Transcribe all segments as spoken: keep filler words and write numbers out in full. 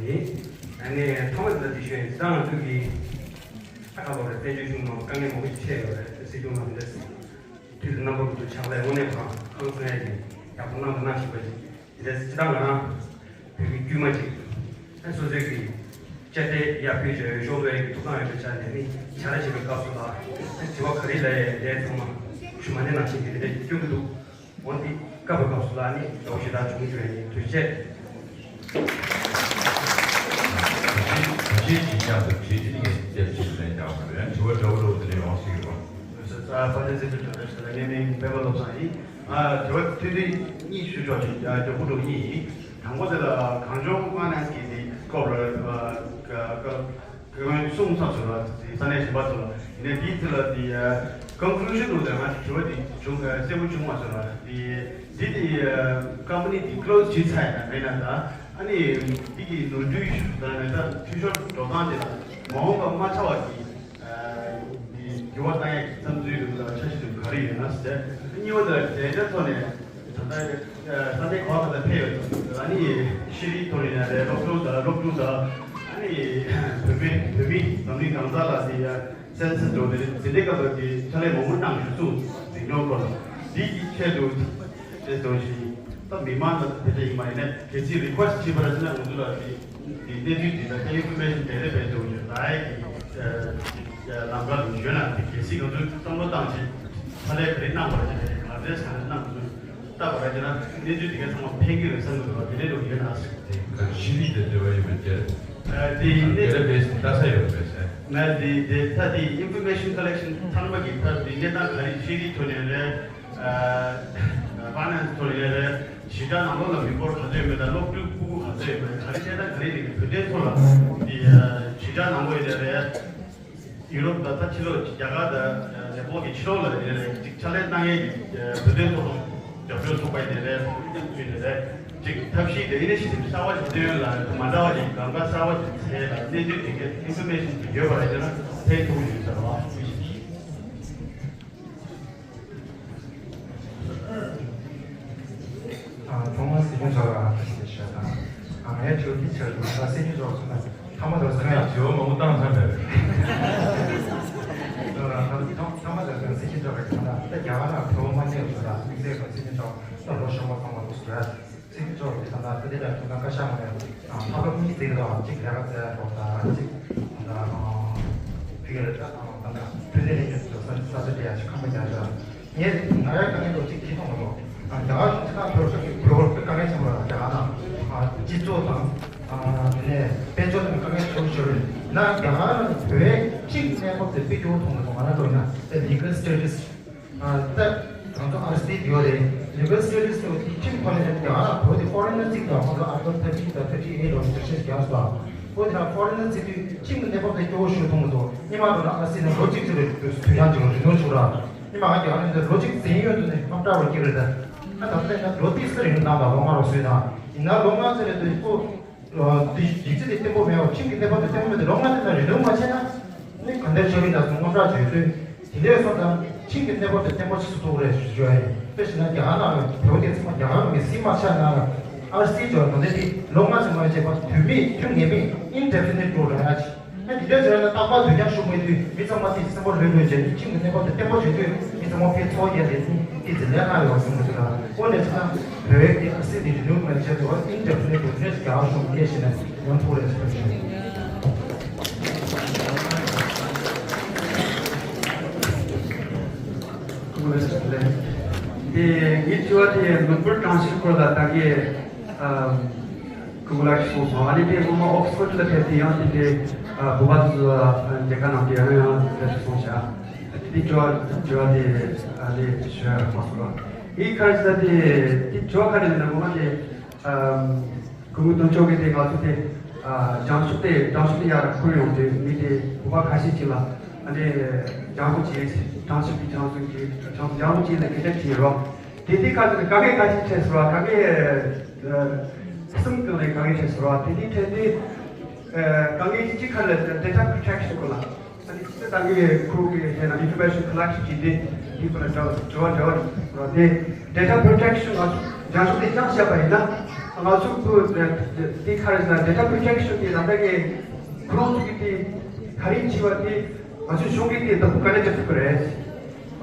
ཡིན། ཨ་ནི་ཐོག་མ་དེ་ལ་དེ་ཞུ་ཡིན། ད་ང་ཚོ་གི་ཨ་ཁ་ལོ་རེ་བཙན་བྱོལ་གཞུང་ནང་དཀའ་ངལ་མང་པོ་ཞིག་འཕྲད་ཡོད་རེད། སྲིད་སྐྱོང་ལགས་འདི་འདྲ་དུས་དེ་རྣམ་པ་ཀུན་ཏུ་ཕྱག་ལས་དངོས་གནས་གང་གང་གསན་ཡ་ཅིག་ཡག་པོ་གནང་དང་གནང་བཞིན་པ་ཞིག་འདི་འདྲ་སྤྱི་བཏང་ང་རང་བོད་ཀྱི་དཀྱུས་མ་ཅིག་ཨ་སོ་སོའི་གི་བཅའ་སྡོད་ཡར་ཕུལ་བྱས་ཡོད་ཤོག་ལོས་ཀྱི་ཐུགས་དམ་ཡོད་པའི་ཆ་ནས་ནི་བྱ་ར་བྱེད་པའི་སྐབས་སུ་ལ་ཨ་དྲི་བ་ག་རེ་ལ་ཡ་ལས་ཚང་མ་ཞུ་མ་ནས་ནང་བཞིན་གྱི་འདི་འདྲ་སྐྱོན་གྱི་འདུག་འོན་ཏེ་སྐབས་སྐབས་སུ་ལ་ནི་དོགས་གཞི་དག་བྱུང་བྱུང་ཡ་ནི་དུས་ཆད། གཞི་གཞི་ཅིག་ཀྱང་དུ་བྲིས་ཏེ་ངས་དེབ་ཅིག་ལེན་ཀྱང་མི་འདུག་ཡང་དྲི་བ་འདྲ་བོ་འདྲ་བོ་དེ་འདྲ་ཡོང་སྲིད་ཀྱི་རེད་པ། ས་པ་ནེ་སི་ཏུ་ཏུ་ཏུ་ལ་ངའི་མིང་པད་མ་བློ་བཟང་ཡིན། ཨ་དྲི་བ་ཐུང་ཐུང་གཉིས་ཞུ་ཆོག་ཅིག་ཨ་མགྱོགས་པོ་འགྲོ་གི་གཉིས་ཡིན། དང་པོ་དེ་ལ་གངས་ལྗོངས་ཕ་ནན་སི་གི་དེ་སྐོར་ལ་ཨ་ཀ་ཀ་ཁོང་གསུང་ཚགས་ཚུལ་ལ་ས་གནས་གཞན་པ་ཚོ་ལ་ཡིན་ནའི་དེའི་ཚུལ་ལ་དེ་ཀོན་ཀུ་ལུ་ཤན་ནང་ལ་ང་དྲི་བ་དེ་བྱུང་གསལ་པོ་བྱུང་མ་སོང་ལ་དེ་དེ་དེ་ཀམ་པ་ནི་དེ་ཀློ་སི་བྱས་ཚར་ཡིན་ན་མེད་ན་ད་ཨ་ནི་དེ་གི་ནོར་འཁྲུལ་ཞིག་ད་ནས་ད་འཐུས་ཤོར་འགྲོ་སྟངས་དེ་ལ་མ་འོངས་པ་མ་ཆགས་པ་གི་འགྱུར་བ་བཏང་ཡག་གི་བསམ་ཚུལ་དེ་ལ་འཆར་གཞི་དེ་ག་རེ་ཡོད་ན་ཟེར། གཉིས་པ་དེ་ལ་དེ་འདྲ་ཐོག་ནས་ད་ལྟ་ས་གནས་གང་ལ་ཕེབས་ཡོད་ཙང་ཨ་ནི་ཤེས་རིག་ཐོག་ནས་ཡང་རེད། སློབ་སྦྱོང་དང་སློབ་ཕྲུག་དང་ཨ་ནི་བོད་མི་བོད་མི་འཛམ་གླིང་གང་ས་ལ་དེ་ཡང་སེམས་སུ་འགྲོ་དེ་འཛིན་གྲྭའི་སྐབས་ལ་དེ་ཕྱག་ལས་མང་པོ་གནང་ཡོད་ཚུལ་འཛིན་སྐྱོང་སྐོར་ལ་འདི་གི་ཆེད་དུ་དེ་དོན་ཞིག་ད་མི་མང་ལ་དེ་འདྲ་ཡིན་མ་ཡིན་ན་གལ་སྲིད་རི་ཁུ་ཨེ་སི་ཊི་བྱེད་པ་རེད་ཟེར་ན་ང་ཚོ་ལ་དེ་དེ་གནས་ཚུལ་དེ་དང་ཨིན་ཕོར་མེ་ཤན་དེ་འདྲ་བེད་སྤྱོད་ཡོད་ད་ཡ་གི་ལམ་ཁ་ལུང་ཡོད་ན་དེ་གལ་སྲིད་ང་ཚོས་བསམ་བློ་བཏང་ཆེད་ཕྱག་ལས་ག་རེ་གནང་བ་རེད་ཅེས་ག་ཚོད་ས་ནས་གནང་དགོས་ལྟ་བ་རེད་ཅེ་ན་གནས་ཚུལ་དེ་གའི་ཚང་མ་ཕན་གྱི་རེད་བསམ་གྱི་འདུག་བ་དེ་འདྲའི་ལུགས་ཡོད་ན་ཟེར། དེ་ག་ཤེས་རིག་དང་འབྲེལ་བ་ཡོད་པའི་རྒྱལ་དེ་ནི་རྒྱལ་བས་ལྟ་ས་ཡོད་པས་ཟེར། ང་དེ་དེ་ད་དེ་ཨིན་ཕོར་མེ་ཤན་ཀོ་ལེག་ཤན་ཚང་མ་གི་ད་དེ་གནས་སྟངས་ག་རེ་ཤེས་རིག་ཐོག་ནས་རེད། ཕ་ནན་སི་ཐོག་ནས་རེད། གཞིས་ཆགས་ནང་ལོགས་ལ་མི་འབོར་ག་ཚོད་ཡོད་མེད་དང་སློབ་ཕྲུག་ཕྲུ་གུ་ག་ཚོད་ཡོད་མེད་ག་རེ་གནས་སྟངས་ག་རེ་རེད་བོད་དོན་ཐོག་ལ་དེ་གཞིས་ཆགས་ནང་ལོགས་ཡོད་རེད། ཡུ་རོབ་དང་ད་ཕྱི་ལོགས་རྒྱ་གར་དང་ནེ་པཱལ་གྱི་ཕྱི་ལོགས་ལ་ཡིན་ནའི་ཅིག་ཕྱག་ལས་གནང་ཡས་ཀྱི་བོད་དོན་ཐོག་རྒྱབ་སྐྱོར་ཚོགས་པ་ཡིན་ནའི་རེད། ཡིན་ནའི་རེད། ཅིག་ཐབས་ཤེས་དེ་ཡིན་ནའི་ཤེས་ཐིམ་གསར་བ་ཞིག་བཏོན་ཡོད་ལ་མ་འདྲ་བ་ཅིག་གང་ག་གསར་བ་ཞིག་བྱས་ལ་གནས་ཚུལ་དེ་གའི་ཨིན་ཕོར་མེ་ཤན་ཞིག་ཡོད་པ་རེད་ཅེ་ན་ཕན་ཐོགས་ཡོད་ཟེར་བ། ཨ། ཐོག་མར་སྲིད་སྐྱོང་མཆོག་ལ་བཀྲ་ཤིས་བདེ་ལེགས་ཞུ་དང་། ཨ། ངའི་དྲི་བ་འདི་ཆགས་འདུག་ད་སྲིད་སྐྱོང་མཆོག་ཚོ་ལ་མཐའ་མ་དང་ཚང་ཡང་དྲི་བ་མང་པོ་བཏང་ཚར་བས། ད་ཐོག་མཐའ་མ་དང་ཚང་སྲིད་སྐྱོང་མཆོག་གི་ད་ལྟ་རྒྱ་གར་ནང་བོད་པ་མ་སླེབས་བཟོ་ལ་དམིགས་བསལ་གྱི་སྲིད་སྐྱོང་མཆོག་ད་ལོ་གཞོན་པ་ཚང་མ་འདུག་ཟེར། སྲིད་སྐྱོང་མཆོག་གིས་ད་ལྟ་ད་ལྟའི་ལས་དོན་ཁག་ཤ་མ་ཡོང་། ཨ། ལྷག་པར་གཉིས་ཟེར་གྱི་འདུག་ཅིག་ལས་ཀ་བཙལ་ཡག་ཐོག་དང་ཅིག་ད་ལྟ་ཨ་ཕ་གིར་ད་ལྟ་འཕྲོད་བསྟེན་ལྷན་ཁྱེར་ཚོ་ས་ས་ཆ་དེ་ཡང་ཅིག་ཁང་པ་རྒྱག་ཆོག་ངས་ང་ཡང་དཀའ་ངལ་འདུག་ཅིག་ཅིག་མཐོང་མ་སོང་། ཨ། རྒྱ་གར་གཞུང་ཆེ་ཁག་བོད་སོགས་ཀྱི་བོད་བོད་དཀའ་ངལ་ཆེན་པོ་རེད། རྒྱ་གར་ནང་ཨ་སྤྱི་ཚོགས་དང་ཨ་དེ་ནས་དཔལ་འབྱོར་དང་དཀའ་ངལ་ཆེན་པོ་ཞིག་ཡོད་རེད། ན་རྒྱ་གར་ནང་བོད་ཁྲིམས་ཀྱི་གནས་བབ་དེ་དཔེ་སྐྱོ་བོ་མཐོང་མ་སོང་། ང་རང་འདྲ་ཡིན་ན་དེ་ལི་གལ་སི་ཊེ་ཊས། ཨ། ད་ང་ཚོ་ཨར་སི་ཡོད་རེད། ལི་གལ་སི་ཊེ་ཊས་ཟེར་བ་དེ་ཁྲིམས་ཐོག་ནས་རྒྱ་གར་བོད་དེ་ཕོ་རེན་ནར་བརྩིས་དང་ཁོང་ཚོ་ཨར་ཊིཀལ་ཐར་ཊི་དང་ཐར་ཊི་ཨེ་ཊི་ལ་རེ་སི་ཊི་རི་ཀ་ཤན་རྒྱག་སོང་། ཨོ་དེ་ན་ཕོ་རེན་ནར་བརྩི་དུས་ཁྲིམས་ཀྱི་གནས་བབ་དེ་སྐྱོ་བོ་ཞིག་མཐོང་མི་འདུག་སྔོན་མ་འགྲོ་ན་ཨར་སི་ནང་ལོ་གཅིག་ཙམ་རེ་དུས་དུས་འགྱངས་བྱུང་རེ་ནོར་བྱུང་ར། སྔོན་མ་ང་རྒྱ་གར་ནས་ལོ་གཅིག་ཟིན་ཡོད་དུས་ནས་ཁ་བྲལ་བར་སྐྱེས་རེད་ད། ཨ་ད་ལྟ་ཡིན་ན་ལོ་ཏིག་ཙམ་རིང་བཏང་དང་ལོ་ལྔ་རོགས་སུས་དང་ཡིན་ན་ལོ་ལྔ་ཙམ་རེ་དུས་ཁོ་དེ་ཡིག་ཆ་དེ་བརྟན་པོ་མེད་པར་ཁྲིམས་ཀྱི་གནས་བབ་དེ་བརྟན་པོ་མེད་དུས་ལོ་ལྔ་ཙམ་ནང་རེ་ནོར་མ་བྱས་ན་ནི་ག་འདྲ་བྱས་རེད་ད་གསུངས། དངངས་སྐྲག་བྱས་དུས་དེ་འདྲས་སོང་ཙང་ཁྲིམས་ཀྱི་གནས་བབ་དེ་བརྟན་པོ་ཞིག་ཏུ་གཏོང་རེ་ཞུ་ཞུ་ཡ་ཡིན། དཔེ་བཞག་ན་རྒྱ་གར་ནང་ལ་བོད་དེ་ཚང་མ་རྒྱ་གར་མི་སྲིད་མ་ཆགས་ན་ཨར་སི་ཇོ་ནང་དེ་དེ་ལོ་ལྔ་ཙམ་མ་བྱས་པར་དུས་མེད་དུས་ངེས་མེད་ཨིན་ཌེ་ཕི་ནིཊ་འགྲོ་ར་ཡ་ཆེ། ཨ་འདི་འདྲ་བྱས་ན་རྟག་པར་དུས་འགྱངས་ཞུ་མེད་དུས་མི་ཚང་མ་དེ་སེམས་པ་ལྷོད་ལྷོད་བྱས་ནས་ཁྲིམས་ཀྱི་གནས་བབ་དེ་བརྟན་པོ་བྱེད་དུས་མི་ཚང་མ་ཕན་ཐོགས་ཡ་རེད་ཟེར་ནས་དེ་ཚེ་ལས་སླ་ཡོང་གསུངས་འདུག་ལ། དངོས་གནས་བྱས་ན་བོད་ཀྱི་ཨ་སི་དེ་རི་ནིའུ་མེད་བྱས་འགྲོ་བ་ཨིན་ཌེ་ཕི་ནིཊ་འགྲོ་དུས་རྒྱ་གར་གཞུང་གིས་ཤེས་ནས་ཡོང་ཐུབ་རེད་ཟེར་ཞུ། དེ་ངའི་དྲི་བ་དེ་ནོར་བུ་གྲངས་ཤིག་སྐོར་ལ་ད་གིན་ཨ། སྐུ་ངོ་ལགས་ཀྱིས་གསུངས་སོང་། ཨ་ནི་དེ་སྔོན་མ་ཨོག་སི་ཕོར་ཌི་ལ་ཕེབས་དུས་ཡང་དེ་འདྲའི་ཨ་བོད་པ་ཚོ་མཇལ་ཁ་གནང་དུས་ཡང་ཡང་དེ་འདྲ་གསུངས་ཤག་དེ་དེ་དྲི་བ་དྲི་བ་དེ་ཨ་ནི་ཞུ་ཡ་མ་སོང་ར། ངས་ཁ་ཅིག་ད་དེ་དེ་དྲི་བ་ག་རེ་ཡིན་ན་སྔོན་མ་དེ་ཨ་སྐུ་ངོ་དོན་གཅོད་ཀྱིས་དེ་ང་ཚོ་དེ་ཨ་སྦྱང་ཤོག་དེ་སྦྱང་ཤོག་དེ་ཡར་འཁུར་ཡོང་དུས་ངས་དེ་བོད་པ་ཁ་ཤས་ཅིག་ལ་ཨ་ནི་སྦྱང་པོ་བྱས་སྦྱང་ཤོག་དེ་སྦྱང་ཤོག་གི་སྦྱང་པོ་བྱས་ལ་སྐད་ཆ་དྲིས་རོགས། དེ་དུས་ཁ་ཅིག་དཀའ་ངལ་ཁ་ཅིག་འཕྲད་སོང་བ། དཀའ་ངལ་གསུམ་གྱི་ནང་ནས་དཀའ་ངལ་འཕྲད་སོང་བ། དེ་དུས་འཕྲད་དུས་དཀའ་ངལ་གཅིག་ཁ་ལ་data protection སྐོར་ལ། ཨ་ནི་ད་ངས་ཁོ་གི་ཧེ་ན་information collection བྱས་ཏེ་དེ་སྐོར་ལ་འདྲ་བ་འདྲ་བ་རེད། དེ་data protection ང་ཚོ་སྦྱང་ཤོག་དེ་བསྐྱངས་བཞག་པ་ཡིན་ན། ང་ཚོ་ཁོ་དེ་ག་རེ་ཟེར་ན་data protection དེ་ད་ལྟ་གི་ཁོ་རང་ཚོ་གི་དེ་ག་རེ་བྱས་པ་དེ་ང་ཚོ་གཞུང་གི་དེ་བདག་པོ་ག་འདྲ་རྒྱག་ཐུབ་ཀྱི་རེད།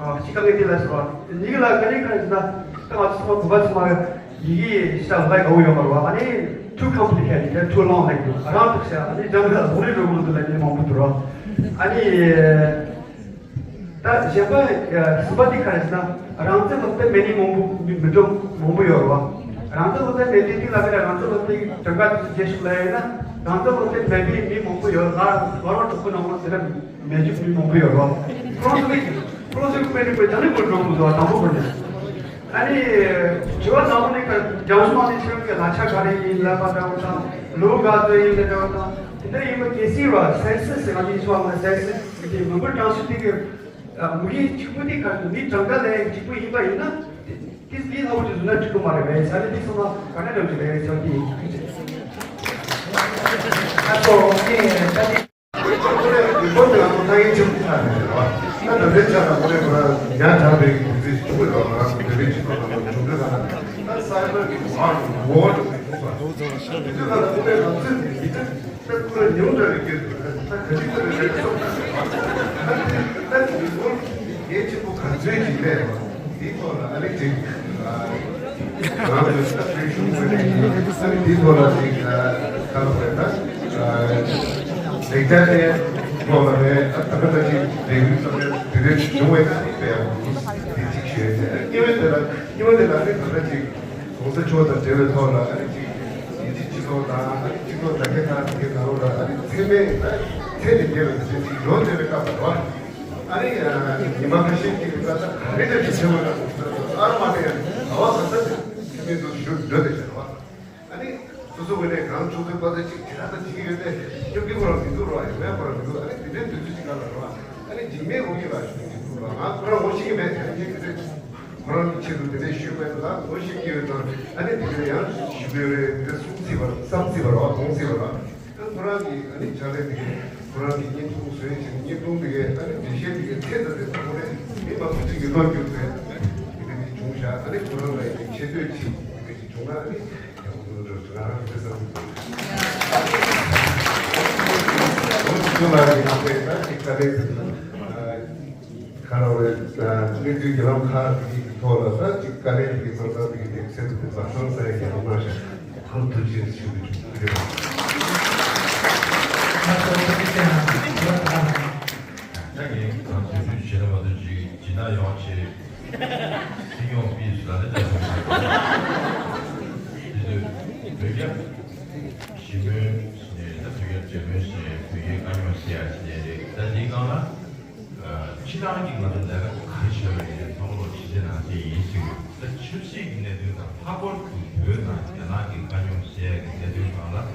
ཨ་གཅིག་དཀའ་ངལ་དེ་ལ་ཟེར་བ། གཉིས་ལ་དཀའ་ངལ་ག་རེ་ཟེར་ན་ད་ང་ཚོ་ཚང་མ་བོད་པ་ཚང་མ་ཡི་གེ་ཤ་ལག་འོ་ཡོད་མ་རེད་བ། ཨ་ནི་too complicated, too long like རང་ཐུག་ཤ་ཨ་ནི་ལྗང་ཁ་ལ་ལོང་རེ་རོ་མོ་འདུག་ལ་ནི་མང་པོ་འདུག་རོ། ཨ་ནི། ད་གཞན་པ་གསུམ་པ་དེ་ག་རེ་ཟེར་ན་རང་བཙན་སློབ་དེབ་མེད་ནི་མང་པོ་མི་འགྲོ་མང་པོ་ཡོད་རེད་བ། རང་བཙན་སློབ་དེབ་མེད་དུས་དེ་ལ་དེ་ལ་རང་བཙན་སློབ་དེབ་གྱི་གྲངས་ཀ་དེ་ཚོ་རྒྱས་ཤིག་ལ་ཡིན་ན་རང་བཙན་སློབ་དེབ་མེད་པའི་མི་མང་པོ་ཡོད། ང་ང་རང་གྲོགས་པོ་ནང་ལ་དེ་འདྲ་མེད་རྒྱུ་མི་མང་པོ་ཡོད་རེད་བ། ཁོ་རང་ཚོ་གིས་ཁོ་རང་ཚོའི་དཔེ་ནི་དཔེ་ཅང་ནི་མི་འགྲོ་མི་འདུག་བ། དང་པོ་ཁོ་ནས། ཨ་ནི། དྲི་བ་ནང་ནས་ཀ་རྒྱང་ཤོག་ནང་ནས་ཁྱེད་རང་གི་གླ་ཆ་ག་རེ་ཡིན་ལབ་པ་འདྲ་བོ་དང་། ལོ་ག་ཚོད་ཡིན་ལབ་འདྲ་བོ་དང་། དེ་འདྲ་ཡིན་པ་གལ་སྲིད་ར་census ཟེར་བ་ནི་ཚོ་བ་census དེ་མི་འབོར་གྲངས་སུ་དེ་གི་མི་རིགས་གཅིག་པུ་དེ་ག་མི་གྲངས་ཀ་ལས་གཅིག་པུ་ཡིན་པ་ཡིན་ན། དེ་དེ་ལས་སླ་བོ་ཅིག་བཟོ་ན་འགྲིག་གི་མ་རེད་པས། ས་ནི་དེ་སོང་ན་ག་འདྲ་འདྲ་བོ་ཅིག་རེད་ཟེར་བ་དེ་ཡིན། ཨ་ཚོ་ངས་ད་དེ། ཁོ་ལས་ཁོ་ལས་ང་ཚོ་ཐག་ཉེ་ཆེན་པོ་ཆགས་ནས་རེད་བ། ད་ད་ལྟའི་ཆ་ལ་ཁོ་ལས་ཁོ་རང་ཉར་ཆགས་པའི་གི་དུས་ཚོད་ཞིག་བྱུང་བའི་རོགས། ང་རང་ཚོ་བོད་པའི་སྤྱི་ཚོགས་ནང་ལ་བྱུང་འདྲ་ལ་ད་cyber གི་war གི་war གི་གསུངས་པ། དེ་དུས་ལ་ཁོ་ལས་ང་ཚོས་མི་ཚེ་ད་ཁོ་ལས་ཉུང་དྲགས་པའི་སྐད་དུ་ད་ག་ཅི་ལྟ་བུའི་ལས་ཀ་སོགས་ད་དེ་ད་དེ་ལོ་གལ་ཆེན་པོ་ག་ཚོད་ཅིག་སླེབས་རེད་བ། དེའི་ཐོག་ལ་ཨ་ནི་ཅིག་ང་རང་ཚོའི་ས་ཁུལ་གཞུང་ངོས་ནས་ཨ་ནི་དེའི་ཐོག་ལ་ཅིག་ག་ལ་བར་ན་ལེགས་ཆ་ཅན་ཐོག་ལ་རེད། ཨ་ད་ག་ད་ཅིག་ལས་འགུལ་ཚོགས་པའི་དེ་རིགས་བྱུང་བའི་ཨ་ནི་དཔེ་ཡག་པོ་འདུག་དེ་གཅིག་ཞུས་ཏེ། ཨ་ནི་གཉིས་པ་དེ་ལ་གཉིས་པ་དེ་ལ་ཨ་ནི་ད་ལྟ་ཅིག་༸གོང་ས་མཆོག་དང་འབྲེལ་བའི་ཐོག་ལ་ཨ་ནི་ཅིག་དབྱིན་ཇི་སྤྱི་ཚོགས་དང་ཨ་ནི་སྤྱི་ཚོགས་དར་རྒྱས་གནང་དེ་གའི་ནང་ལོགས་ལ་ཨ་ནི་ཚད་མེད་ཚད་ལས་བརྒལ་བའི་དེ་འདྲ་ཅིག་ཡོང་བསྡད་པའི་སྐབས་ལ་རེད་བ། ཨ་ནི་ཉི་མ་ཁ་ཤས་ཀྱི་རིང་ལ་ད་ག་རེ་འདྲ་ཞིག་བྱེད་དགོས་ན་ཨ་ར་མ་དེ་ཡང་ཟླ་བ་ག་ཚོད་ཚེ་མི་འདུག་ཞུ་འདོད་དེ་བྱས་པ། ཨ་ནི་སོ་སོ་ངོས་ནས་གང་བྱུང་ཚོད་པ་ཚོད་ཅིག་བྱེད་ར་ད་བྱེད་ཀྱི་ཡོད་དེ་སྐྱོབ་ཀྱི་ཁོ་རང་མི་འདུག་ར། ཡོང་ཡ་ཁོ་རང་མི་འདུག་ཨ་ནི་དེ་འདྲའི་དུས་ཚོད་ཅིག་ག་ལ་ར། ཨ་ནི་འཇིགས་མེད་དབང་ཡོད་ལ་ཞུ་གི་འདུག་ར། ང་ཁོ་རང་ངོ་ཤེས་ཀྱི་མེད། དེ་རིང་དེ་འདྲའི་ཁོ་རང་གི་ཆེད་དུ་དེ་འདྲའི་ཞུས་པ་ཡིན་ན་ངོ་ཤེས་ཀྱི་ཡོད་ཙང་། ཨ་ནི་དེ་འདྲའི་ཡང་ཞུ་གི་ཡོད་རེད། དེ་གསུང་སྲིད་པ་བསམ་སྲིད་པ་ར་མཐོང་སྲིད་པ་ར། ཁོ་རང་གི་ཨ་ནི་ཕྱག་ལས་དེ་གའི་ཁོ་རང་གི་བརྙན་ཐུང་བཟོས་བྱས། བརྙན་ཐུང་དེ་གའི་ཨ་ནི་འགྲེལ་བཤད་དེ་གའི་ཚད་ཙམ་དེ་ཚོ་ཁོ་རང་མི་མང་པོ་ཅིག་གིས་བློ་འགྱུར་ཚེ་དེ་འདྲ་ཅིག་བྱུང་ཤག་ཨ་ནི་ཁོ་རང་ལ་ཡང་ཆེ་བསྟོད་ཅིག་དེ་འདྲ་ཅིག་བྱུང་ན་ཨ་ནི་ཡག་པོ་འདུག་འགྲོ་ང་རང་དེ་འདྲ་བསམ་གྱི་འདུག་ཁོང་ཚོ་ལ་ཡང་དཔེ་ད་ཅིག་དཀའ་ལས་དེ་ཚོ། ག་རེ་རེད། གནས་ཚུལ་བརྒྱུད་ལམ་ཁག་དེ་གའི་ཐོག་ལ་ད་ཅིག་དཀའ་ལས་དེ་གའི་བསམ་བསམ་དེ་གའི་དེ་ཚེ་ཐུབ་པའི་ལག་བསམ་ས་ཡ་རྒྱ་ལ་གནང་ཤག་ཐང་ཐུགས་རྗེ་ཆེ་ཞུ་གི་འདུག་རེད། ད་ངས་གང་དུས་དུས་བྱེད་ན་མ་གཏོགས་ཅིག་སྦྱིན་བདག་ཡོང་ཆེད་སྲིད་སྐྱོང་དཔེ་སུ་ལ་ནི་ད་དུས་དུས་བོད་རྒྱ་ཞི་མོལ་ཟེར་ནས་ད་བོད་རྒྱ་འབྲེལ་མོལ་ཟེར་ནས་བོད་རྒྱའི་དཀའ་རྙོག་སེལ་ཡ་ཟེར་ནས་རེད། ད་འདིའི་སྒང་ལ། སྤྱིར་བཏང་གི་ང་ཚོ་ལས་ཀ་ག་རེ་བྱས་པ་ཡིན་ནའི་ཚང་མ་ལོ་ཕྱི་རྒྱལ་ནང་བསྡད་ཡིན་ཟེར་གི་ཡོད། ད་ཆབ་སྲིད་ཀྱི་གནད་དོན་དང་། ལྷག་པར་དུ་བོད་ནང་རྒྱ་ནག་གི་དཀའ་རྙོག་སེལ་ཡ་གི་གནད་དོན་སྒང་ལ་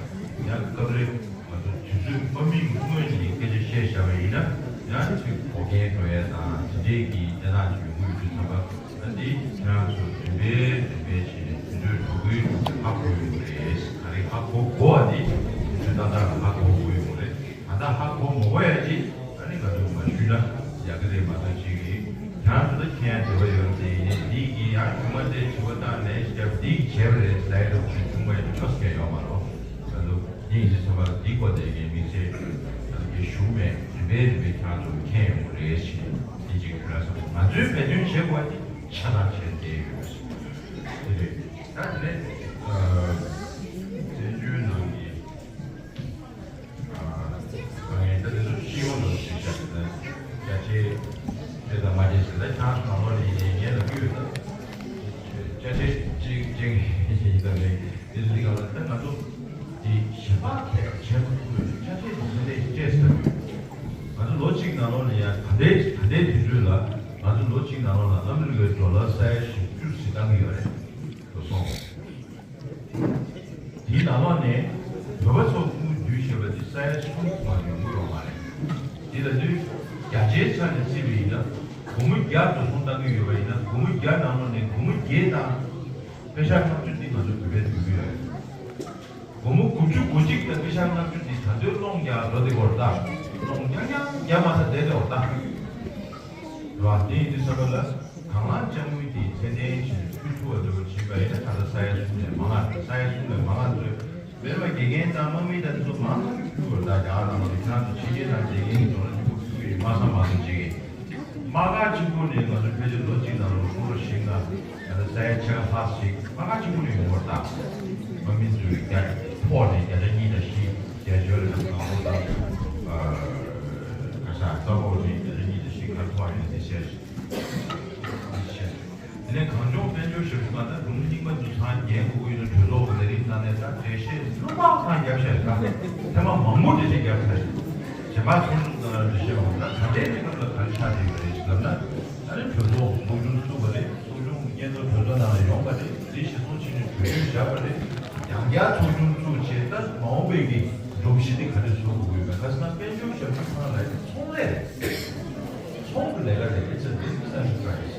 ཡང་སྐབས་རེ་ང་ཚོ་དུས་ཚོད་དམའ་མིན་སྔོན་ནས་སྐད་ཆ་བཤད་བཞག་པ་ཡིན་ན། ཡང་ཅིག་འགོག་རྐྱེན་འགྲོ་ཡ་དང་དེ་འདྲས་ཀྱི་གནས་སྟངས་ཅིག་ཡོང་གི་ཡོད་དུས་ཙམ་པ། ད་འདི་ཁྱེད་རང་ཚོ་རིམ་པས་རིམ་པས་བྱས་ནས་དུས་ཚོད་འགྲོ་གི་ཡོད་ཧ་གོ་ཡོད་རེད། ག་རེ་ཧ་གོ་དགོས་པ་འདི་དུས་ཚོད་ཏག་ཏག་ལ་ཧ་གོ་དགོས་ཡོད་རེད། ད་ལྟ་ཧ་གོ་མ་གོ་ཡ་ཅིག་ཨ་ནི་ང་ཚོས་མ་ཞུས་ན་ཡག་གི་རེད་མ་གཏོགས་ཅིག་གིས། ཁྱེད་རང་ཚོ་ད་མཁྱེན་ཡ་འདོད་པ་ཡོད་རེད་དེ། ཡིན་ནའི་འདི་གིས་ཡང་གཞུག་མ་དེ་དྲི་བ་བཏང་ནས་སྐབས་འདི་བྱས་པ་རེད་ལབ་ཡ་འདྲ་པོ་ཞིག་བྱུང་བ་ཡིན་ན་ཆོག་ས་ཡོད་མ་རེད། ང་ཚོ་འདི་ཡིན་ཚེ་ཚང་མ་ལ་འདི་སྐོར་དེ་གའི་དམིགས་བསལ་ད་གའི་ཞུ་མེད། རིམ་པས་རིམ་པས་ཁྱེད་རང་ཚོ་མཁྱེན་ཡོང་གི་རེད་ཞེས་འདི་གཅིག་ཞུ་ན་བསམ། ང་ཚོའི་འབད་བརྩོན་བྱེད་དགོས་པ་དེ་ཆ་ཚང་བྱས་བསྡད་ཡོད་རེད། དེ་རེད། ད་དེ་ནས་བཙན་བྱོལ་ནང་གི་ཨ་ངས་ད་དེ་ཚོ་ཤེས་ཡོང་འདུག་ཞེས་བཤད་ན། རྒྱ་ཆེ་ཆེ་དང་མ་ཆེ་ཟེར། ད་ཁྱེད་རང་ཚོ་ནང་ལོགས་ལ་ཡིན་ནའི་ངས་ལབ་ཀྱི་ཡོད། ད་རྒྱ་ཆེ་གཅིག་གཅིག་ཡིན་ད་རེད། དེ་ཚོ་འདི་ག་ལ་ད་ང་ཚོ་དེ་ཞེན་པ་ཐེབས་བྱས་མ་ཐུབ་ཡོད། རྒྱ་ཆེ་དེ་ཚོ་ནས་བཅས་ཟེར་ཡོད། ང་ཚོ་ལོ་གཅིག་ནང་ལོགས་ལ་ཡང་ད་ལྟའི་ད་ལྟའི་དུས་ཚོད་ལ་ང་ཚོ་ལོ་གཅིག་ནང་ལོགས་ལ་ཨ་མི་རི་ཀའི་ཌོ་ལར་ས་ཡ་བཞི་བཅུ་ཙམ་བཏང་གི་ཡོད་རེད། ལོ་སོང་། དེའི་ནང་ལོགས་ནས་བོད་པ་ཚོ་ཁུངས་བསྡུས་བྱས་པ་དེ་ས་ཡ་གསུམ་ཙམ་ཡོང་གི་ཡོད་མ་རེད། དེ་ལ་དུས་རྒྱ་ཆེའི་ཆ་ནས་བརྩིས་པ་ཡིན་ན་སྒོར་མོ་བརྒྱ་འགྲོ་སོང་བཏང་གི་ཡོད་པ་ཡིན་ན། སྒོར་མོ་བརྒྱ་ནང་ལོགས་ནས་སྒོར་མོ་བརྒྱད་དང་པེ་ཤ་ལྔ་བཅུ་འདི་ང་ཚོ་བོད་པས་བསྡུ་གི་ཡོད་རེད། སྒོར་མོ་དགུ་བཅུ་གོ་གཅིག་དང་པེ་ཤ་ལྔ་བཅུ་འདི་ད་དུང་སློང་རྒྱག་འགྲོ་དེ་སྐོར་ད་སློང་རྐྱང་རྐྱང་རྒྱག་མ་ཐག་བསྡད་དེ་སྐོར་ད། རེད་བ། དེ་ཡིན་དུས་ཙམ་པ་ལ་དང་བླངས་དཔྱ་དངུལ་དེ་ཚད་ལྡན་ཞིག་ ཐུབ་པ་འདྲ་བོ་བྱེད་པ་ཡིན་ན། ད་ལྟ་ས་ཡ་གསུམ་ནས་མང་ང་། ས་ཡ་གསུམ་ནས་མང་ང་ཚོས་མེད་པ། དགེ་རྒན་དང་དམག་མི་དང་དེ་ཚོ་མང་ང་ཐུབ་པ་རེད། ད་རྒྱ་གར་ནང་ལ་ཁྱེད་རང་ཚོ་ཕྱི་རྒྱལ་དང་དགེ་རྒན་གྱི་འགྲོ་ན་ཆུ་ཁུག་ཐུབ་ཡིན། མ་ས་མ་ས་བྱེད་ཀྱི། དམག་སྒར་གཅིག་པོ་ནས་ང་ཚོ་ཕལ་ཆེར་ལོ་གཅིག་ནང་ལ་ཧྲུའུ་ལོ་ཞིག་ན་ད་ལྟ་ས་ཡ་ཕྱེད་ཀ་ལྷག་ཞིག་དམག་སྒར་གཅིག་པོ་ནས་ཡོང་བ་རེད། ད་དམག་མི་ཚོས་རྒྱ་ཕོག་ནས་བརྒྱ་ཆ་གཉིས་དང་བཞི་བརྒྱད་འབྱོར་རེད། ད་གང་པོ་དང་ཁ་ཤ་རྩ་ཕོག་ནས་བརྒྱ་ཆ་གཉིས་དང་བཞི་ག་ཕོག་ཡོད་དེ་བཤད། དེ་ནས་གངས་ལྗོངས་དཔལ་འབྱོར་ཞབས་ཞུ་ཁང་ད་ལུང་རྙིང་པ་འདི་ཚང་རྒྱན་དགོས་ཀྱི་ཡོད་ན། གྲོས་ཚོགས་ཀྱི་ལས་རིམ་ནང་ནས་ད་འགྲེལ་བཤད་ལྷུག་པ་ཚང་བརྒྱབ་བཞག་རེད། ད་ཐེངས་མ་མང་པོ་འགྲེལ་བཤད་བརྒྱབ་ཚར་རེད། གཞན་པ་ཚོགས་ཆུང་ནང་ལ་འགྲེལ་བཤད་འོང་ན། ད་ལྟའི་གནས་སྐབས་ལ་ག་རེ་ཆགས་བསྡད་ཡོད་རེད་ལབ་ན། ད་ནི་གྲོས་ཚོགས་ཚོགས་ཆུང་བཙུགས་པ་རེད། ཚོགས་ཆུང་གི་སྙན་ཐོ་གྲོས་ཚོགས་ནང་ལ་ཡོང་བ་རེད། འདི་གཞི་བཟུང་བྱས་ནས་གྲོས་ཆོད་བཞག་པ་རེད། ཡང་བསྐྱར་ཚོགས་ཆུང་བཙུགས་བྱས། ད་མ་འོངས་པའི་གི་སྒྲོམ་གཞི་འདི་ག་འདྲ་བཟོ་དགོས་ཀྱི་ཡོད་མེད། ག་ཟེར་ན་དཔལ་འབྱོར་ཞབས་ཞུ་ཁང་ལ་ཚོང་ལས་རེད། ཚོང་གི་ལས་ཀ་རེད། It's a business enterprise།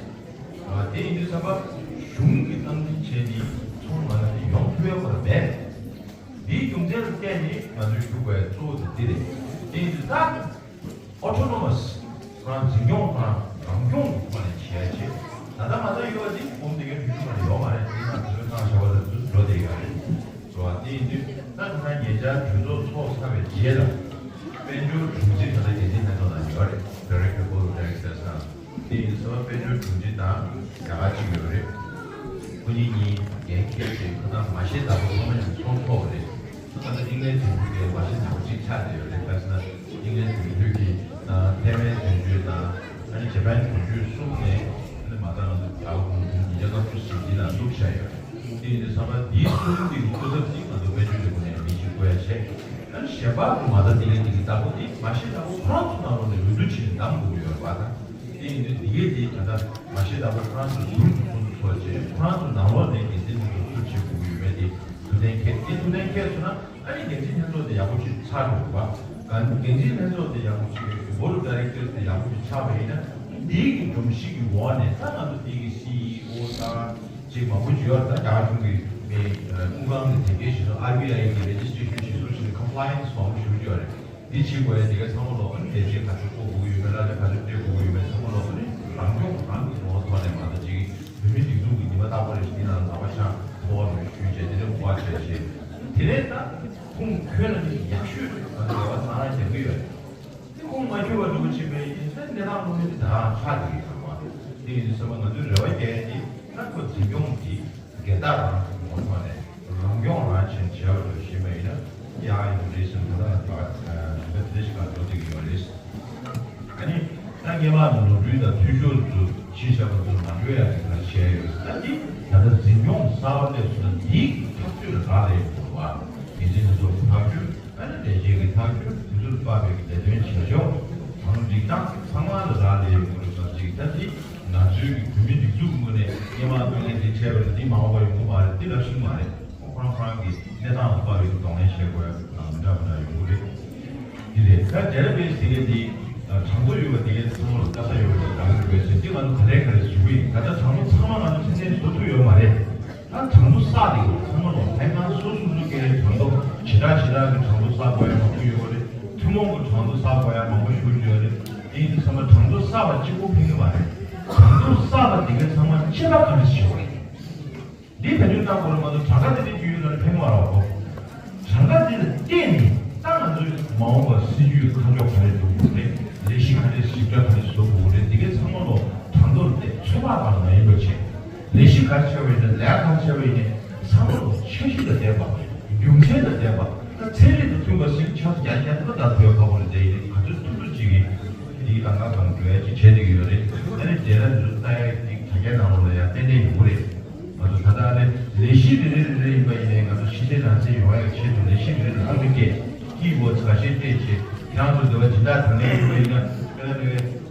ཨ། དེ་ཡིན་དུས་ཙམ་པ་གཞུང་གིས་སྟངས་འཛིན་བྱས་ནས་ཚོང་མ་ལག་དེ་ཡོང་ཐུབ་ཡག་པ་མེད། འདིའི་རྒྱུ་མཚན་ལ་བརྟེན་ནས་ང་ཚོའི་ཞུ་དགོས་གཙོ་བོ་དེ་འདི་རེད། དེ་ཡིན་དུས་ད་ཨོ་ཊོ་ནོ་མས། ཁོ་རང་འཛིན་སྐྱོང་ཁོ་རང་རང་སྐྱོང་གི་ཐོག་ནས་བྱས་བྱས། ད་ལྟ་ང་ཚོ་ཡོད་པ་འདི་འབུམ་སྡེ་དགེ་ཆོས་འབྱུང་ཁང་ལ་ཡོད་མ་རེད། དེ་ནང་དུ་ཁང་བྱ་བ་ལ་འགྲོ་བསྡད་ཡོད་རེད། རེད་བ། དེ་ཡིན་དུས་ད་ཁོ་རང་ཉེ་ཆར་གྲོས་ཚོགས་ཚོགས་ཚར་བའི་རྗེས་ལ་དཔལ་འབྱོར་དྲུང་ཆེ་ད་ལྟ་འགན་འཛིན་ལྷན་ཚོགས་ནང་ཡོད་རེད། Director Board of Directors ནང་། དེ་ཡིན་ཙང་དཔལ་འབྱོར་དྲུང་ཆེ་དང་རྒྱ་གར་གཅིག་ཡོད་རེད། ཁོ་གཉིས་གཉིས་འགན་འཁྱེར་ཏེ་ཁོ་ཚང་མ་ཤེས་ལྟ་བུ་ཚང་མ་ཡང་ཚོགས་ཐུབ་པ་རེད། ད་ལྟ་དབྱིན་ལན་དོན་གཅོད་ཀྱི་མ་ཤེས་ལྟ་བུ་གཅིག་ཆགས་བསྡད་ཡོད་རེད། ག་ཟེར་ན་དབྱིན་ལན་དོན་གཅོད་ཀྱི་ནང་ཐའེ་ཝན་དོན་གཅོད་དང་ཨ་ནི་ཇ་པན་དོན་གཅོད་གསུམ་ནས། ཨ་ནི་མ་ད་ང་ཚོ་རྒྱ་གར་གུང་ཁྲན་ཉིས་བརྒྱ་ལྔ་བཅུ་ཞེ་བཞི་ལ་བཙུགས་བཞག་ཡོད་རེད། དེ་ཡིན་དུས་ཙམ་པ་འདིའི་ཚོགས་འདུ་འདི་གི་སྐུ་ཚབ་ཅིག་ང་ཚོ་དཔལ་འབྱོར་ལས་ཁུངས་ནས་མི་ཞིག་བསྐོ་ཡ་བྱས། ཨ་ནི་གཞན་པ་མ་ད་དེ་གའི་དེ་གི་ལྟ་བུ་དེ་མ་ཤེས་ལྟ་བུ་ཁོ་རང་ཚོ་ནང་ལོགས་ནས་འོས་བསྡུ་བྱས་ནས་བདམས་དགོས་ཀྱི་ཡོད་རེད་པ། ད་དེ་ཡིན་དུས་དེ་གའི་དེ་ད་ལྟ་མ་ཤེས་ལྟ་བུ་ཁོ་རང་ཚོ་ཟུར་དུ་ཚོགས་འདུ་ཚོགས་བྱས། ཁོ་རང་ཚོ་ནང་ལོགས་ནས་འགན་འཛིན་དེ་ཚོ་སུ་བྱེད་དགོས་ཀྱི་ཡོད་མེད་དེ་ཐུགས་གཏན་འཁེལ། དེ་ཐུགས་གཏན་འཁེལ་སོང་ན། ཨ་ནི་འགན་འཛིན་ལྷན་ཚོགས་དེ་ཡག་པོ་ཞིག་ཚར་འགྲོ་དགོས་པ། འགན་འཛིན་ལྷན་ཚོགས་དེ་ཡག་པོ་ཞིག་Board of Directors དེ་ཡག་པོ་ཞིག་ཆགས་པ་ཡིན་ན། འདིའི་གི་སྒྲོམ་གཞི་གི་འོག་ནས་ད་ང་ཚོ་འདི་གི་སི་ཨི་ཨོ་དང་ཅིག་མང་པོ་ཅིག་ཡོད་རེད། ད་རྒྱ་གཞུང་གི་མི་དངུལ་ཁང་གི་དེ་གའི་གཞི་བཟུང་། ཨར་བི་ཨའི་གི་Registration གཞི་བཟུང་བྱས་ནས་Compliance མང་པོ་ཞིག་ཡོད་རེད། འདི་བྱེད་དགོས་ཡ་དེ་ག་ཚང་མ་ལོག་ཨ་ནི་ལས་བྱེད་ག་ཚོད་བསྐོ་དགོས་ཀྱི་ཡོད་མེད། གླ་ཆ་ག་ཚོད་སྤྲད་དགོས་ཀྱི་ཡོད་མེད་ཚང་མ་ལོག་ཨ་ནི་རང་སྐྱོང་རང་གི་ངོ་བོ་ཐོག་ནས་མ་གཏོགས་ཅིག་བོད་མི་སྒྲིག་འཛུགས་ཀྱི་ཉི་མ་རྟག་པར་རེ་ཞིག་འདི་ནང་ལ་ལག་པ་འཆང་། ཐོག་ནས་ཞུས་བྱས་དེ་ནས་འགོ་བ་བྱས་བྱས། དེ་ནས་ད་ཁུངས་འཁྱོལ་ན་ནི་ཡག་ཤོས་རེད། ང་ཚོ་རེ་བ་ཚང་རང་རྒྱག་གི་ཡོད་རེད། དེ་ཁུངས་མ་འཁྱོལ་བ་འདྲ་བོ་བྱེད་པ་ཡིན་ན་གནས་སྟངས་ལོག་མི་དེ་ད་རང་ཆགས་ཀྱི་ཡོད་རེད་བ། དེ་ཡིན་དུས་ཙམ་པ་ང་ཚོའི་རེ་བ་རྒྱག་ཡ་དེ་ད་ཁོ་འཛིན་སྐྱོང་གི་འགལ་རྟགས་རང་གི་ངོ་ཐོག་ནས་རང་སྐྱོང་རང་བྱས་བྱས་པ་འདྲ་བོ་བྱེད་པ་ཡིན་ན་ཡག་ཡོང་གི་རེད་བསམ། ད་ལྟ་ང་ཚོ་ད་ལྟ་དེ་འདྲ་ཞིག་ག་འགྲོ་བསྡད་ཀྱི་ཡོད་རེད། ཨ་ནི་ད་སྔོན་མ་ནོར་འཁྲུལ་དང་འཐུས་ཤོར་ཚོ་ཕྱིན་བཞག་པ་ཚོ་མ་འགྲོ་ཡ་གི་ག་རེ་བྱས་ཡོད། ད་འདི་ད་ལྟ་འཛིན་སྐྱོང་གསར་པ་སླེབས་སོང་ན་འདིའི་ཐག་གཅོད་ལ་རག་ལས་ཡོད་པ། འགན་འཛིན་ལྷན་ཚོགས་ཀྱི་ཐག་གཅོད། ཨ་ནི་ལས་བྱེད་ཀྱི་ཐག་གཅོད། དུས་ཚོད་དཔག་པའི་ལས་དོན་བྱེད་ཕྱོགས། གང་རིགས་སྟངས་ཚང་མ་ལ་རག་ལས་ཡོད་པ་རེད་བསམ་གྱི། ད་འདི་ང་ཚོའི་གི་བོད་མི་སྒྲིག་འཛུགས་ངོས་ནས་སྔོན་མ་དངོས་གནས་འདི་འཕྲད་པ་རེད། འདི་མ་འོངས་པ་ཡོང་གི་མ་རེད། འདི་ལབ་ཤེས་ཀྱི་མ་རེད། ཁོ་རང་ཁོ་རང་གི་གནས་སྟངས་ལ་དཔག་པའི་གདོང་ལེན་བྱེད་དགོས་ཡ་མི་འདྲ་མི་འདྲ་ཡོང་གི་རེད། འདི་རེད། ད་ཌེ་ཊ་བེ་སི་དེ་གའི་འདི་གྲངས་ཐོ་ཡོད་པ་དེ་གའི་ཚང་མ་ལ་ལྟ་ས་ཡོད་པ་དེ་ཌེ་ཊ་བེ་སི་འདི་ང་ཚོ་ག་ལེ་ག་ལེ་བཟོ་གི་ཡིན། ད་ལྟ་གྲངས་ཐོ་ཚང་མ་ང་ཚོ་ཚད་ལྡན་བཟོ་ཐུབ་ཡོད་མ་རེད། ད་གྲངས་ཐོ་བསགས་དེ་གའི་ཚང་མ་ལ་ལྷན་ཁང་སོ་སོ་སོ་སོ་གའི་གྲངས་ཐོ་ཇི་ལྟར་ཇི་ལྟར་གྱི་གྲངས་ཐོ་བསགས་དགོས་ཡ་མང་པོ་ཡོད་པ་རེད། ཐུན་མོང་གི་གྲངས་ཐོ་བསགས་དགོས་ཡ་མང་པོ་ཞེ་པོ་ཅིག་ཡོད་རེད། དེ་ཡིན་དུས་ཚང་མ་གྲངས་ཐོ་བསགས་པ་གཅིག་པོ་ཕན་གྱི་མ་རེད། གྲངས་ཐོ་བསགས་པ་དེ་གའི་ཚང་མ་དཔྱད་པ་ག་འདྲ་ཞིག་བྱེད་དགོས་རེད། འདི་བེད་སྤྱོད་བཏང་དགོས་རེད་མ་གཏོགས་གྲངས་ཀ་དེ་འདྲ་བརྒྱུད་ཡོད་ན་ཕན་མ་རེད་པ། གྲངས་ཀ་དེ་ལ་བརྟེན་ནས་ད་ང་ཚོའི་མ་འོངས་པར་སྲིད་ཇུས་ཁ་ཕྱོགས་ག་རེ་འདུག་དགོས་རེད། ལས་གཞི་ག་རེ་ཞིབ་ཕྲ་ག་རེ་བཟོ་དགོས་རེད། འདི་གའི་ཚང་མ་ལོ་གྲངས་ཐོ་ལ་བལྟས། ཚོད་དཔག་གང་མ་ཡིན་པ་བྱས། ལས་གཞི་ག་རེ་བྱས་པ་ཡིན་ན། ལས་ཀ་ག་རེ་བྱས་པ་ཡིན་ན་ཚང་མ་ལོ་འཆར་གཞི་དང་ལྡན་པ། རྒྱུ་མཚན་དང་ལྡན་པ། ད་ཚན་རིག་དང་མཐུན་པ་ཞིག་ཆགས་རྒྱ་རྒྱ་ཐུབ་པ་ད་ཐུབ་ཡོད་ཁག་པོ་རེད། དེ་ཡིན་ན་ག་ཚོད་ཐུབ་ཐུབ་ཅིག་གིས་འདིའི་གང་ག་གང་འགྲོ་ཡ་ཅིག་བྱས་བསྡད་ཀྱི་ཡོད་རེད། ཨ་ནི་དེ་ལ་འདི་ཚོ་ལྟ་ཡ་གི་དྲ་རྒྱ་ནང་ལོགས་ལ་ཡང་ཏན་ཏན་ཡོང་གི་རེད། ང་ཚོ་ད་ལྟ་ཨ་ནི་ལས་གཞི་རེ་རེ་རེ་རེ་ཡིན་པ་ཡིན་ནའི་ང་ཚོ་ཕྱི་རྒྱལ་ནང་སྲིད་ཡོང་ཡ་གི་ཆེད་དུ་ལས་གཞི་རེ་རེ་ལ་ཨ་ནི་སྐད་ཀི་བོ་ཚ་ཤེས་སྤྲད་བྱས། ཁྱེད་རང་ཚོ་འདི་བ་སྦྱིན་བདག་དང་ལེན་ཡོད་པ་ཡིན་ན་དཔེར་ན་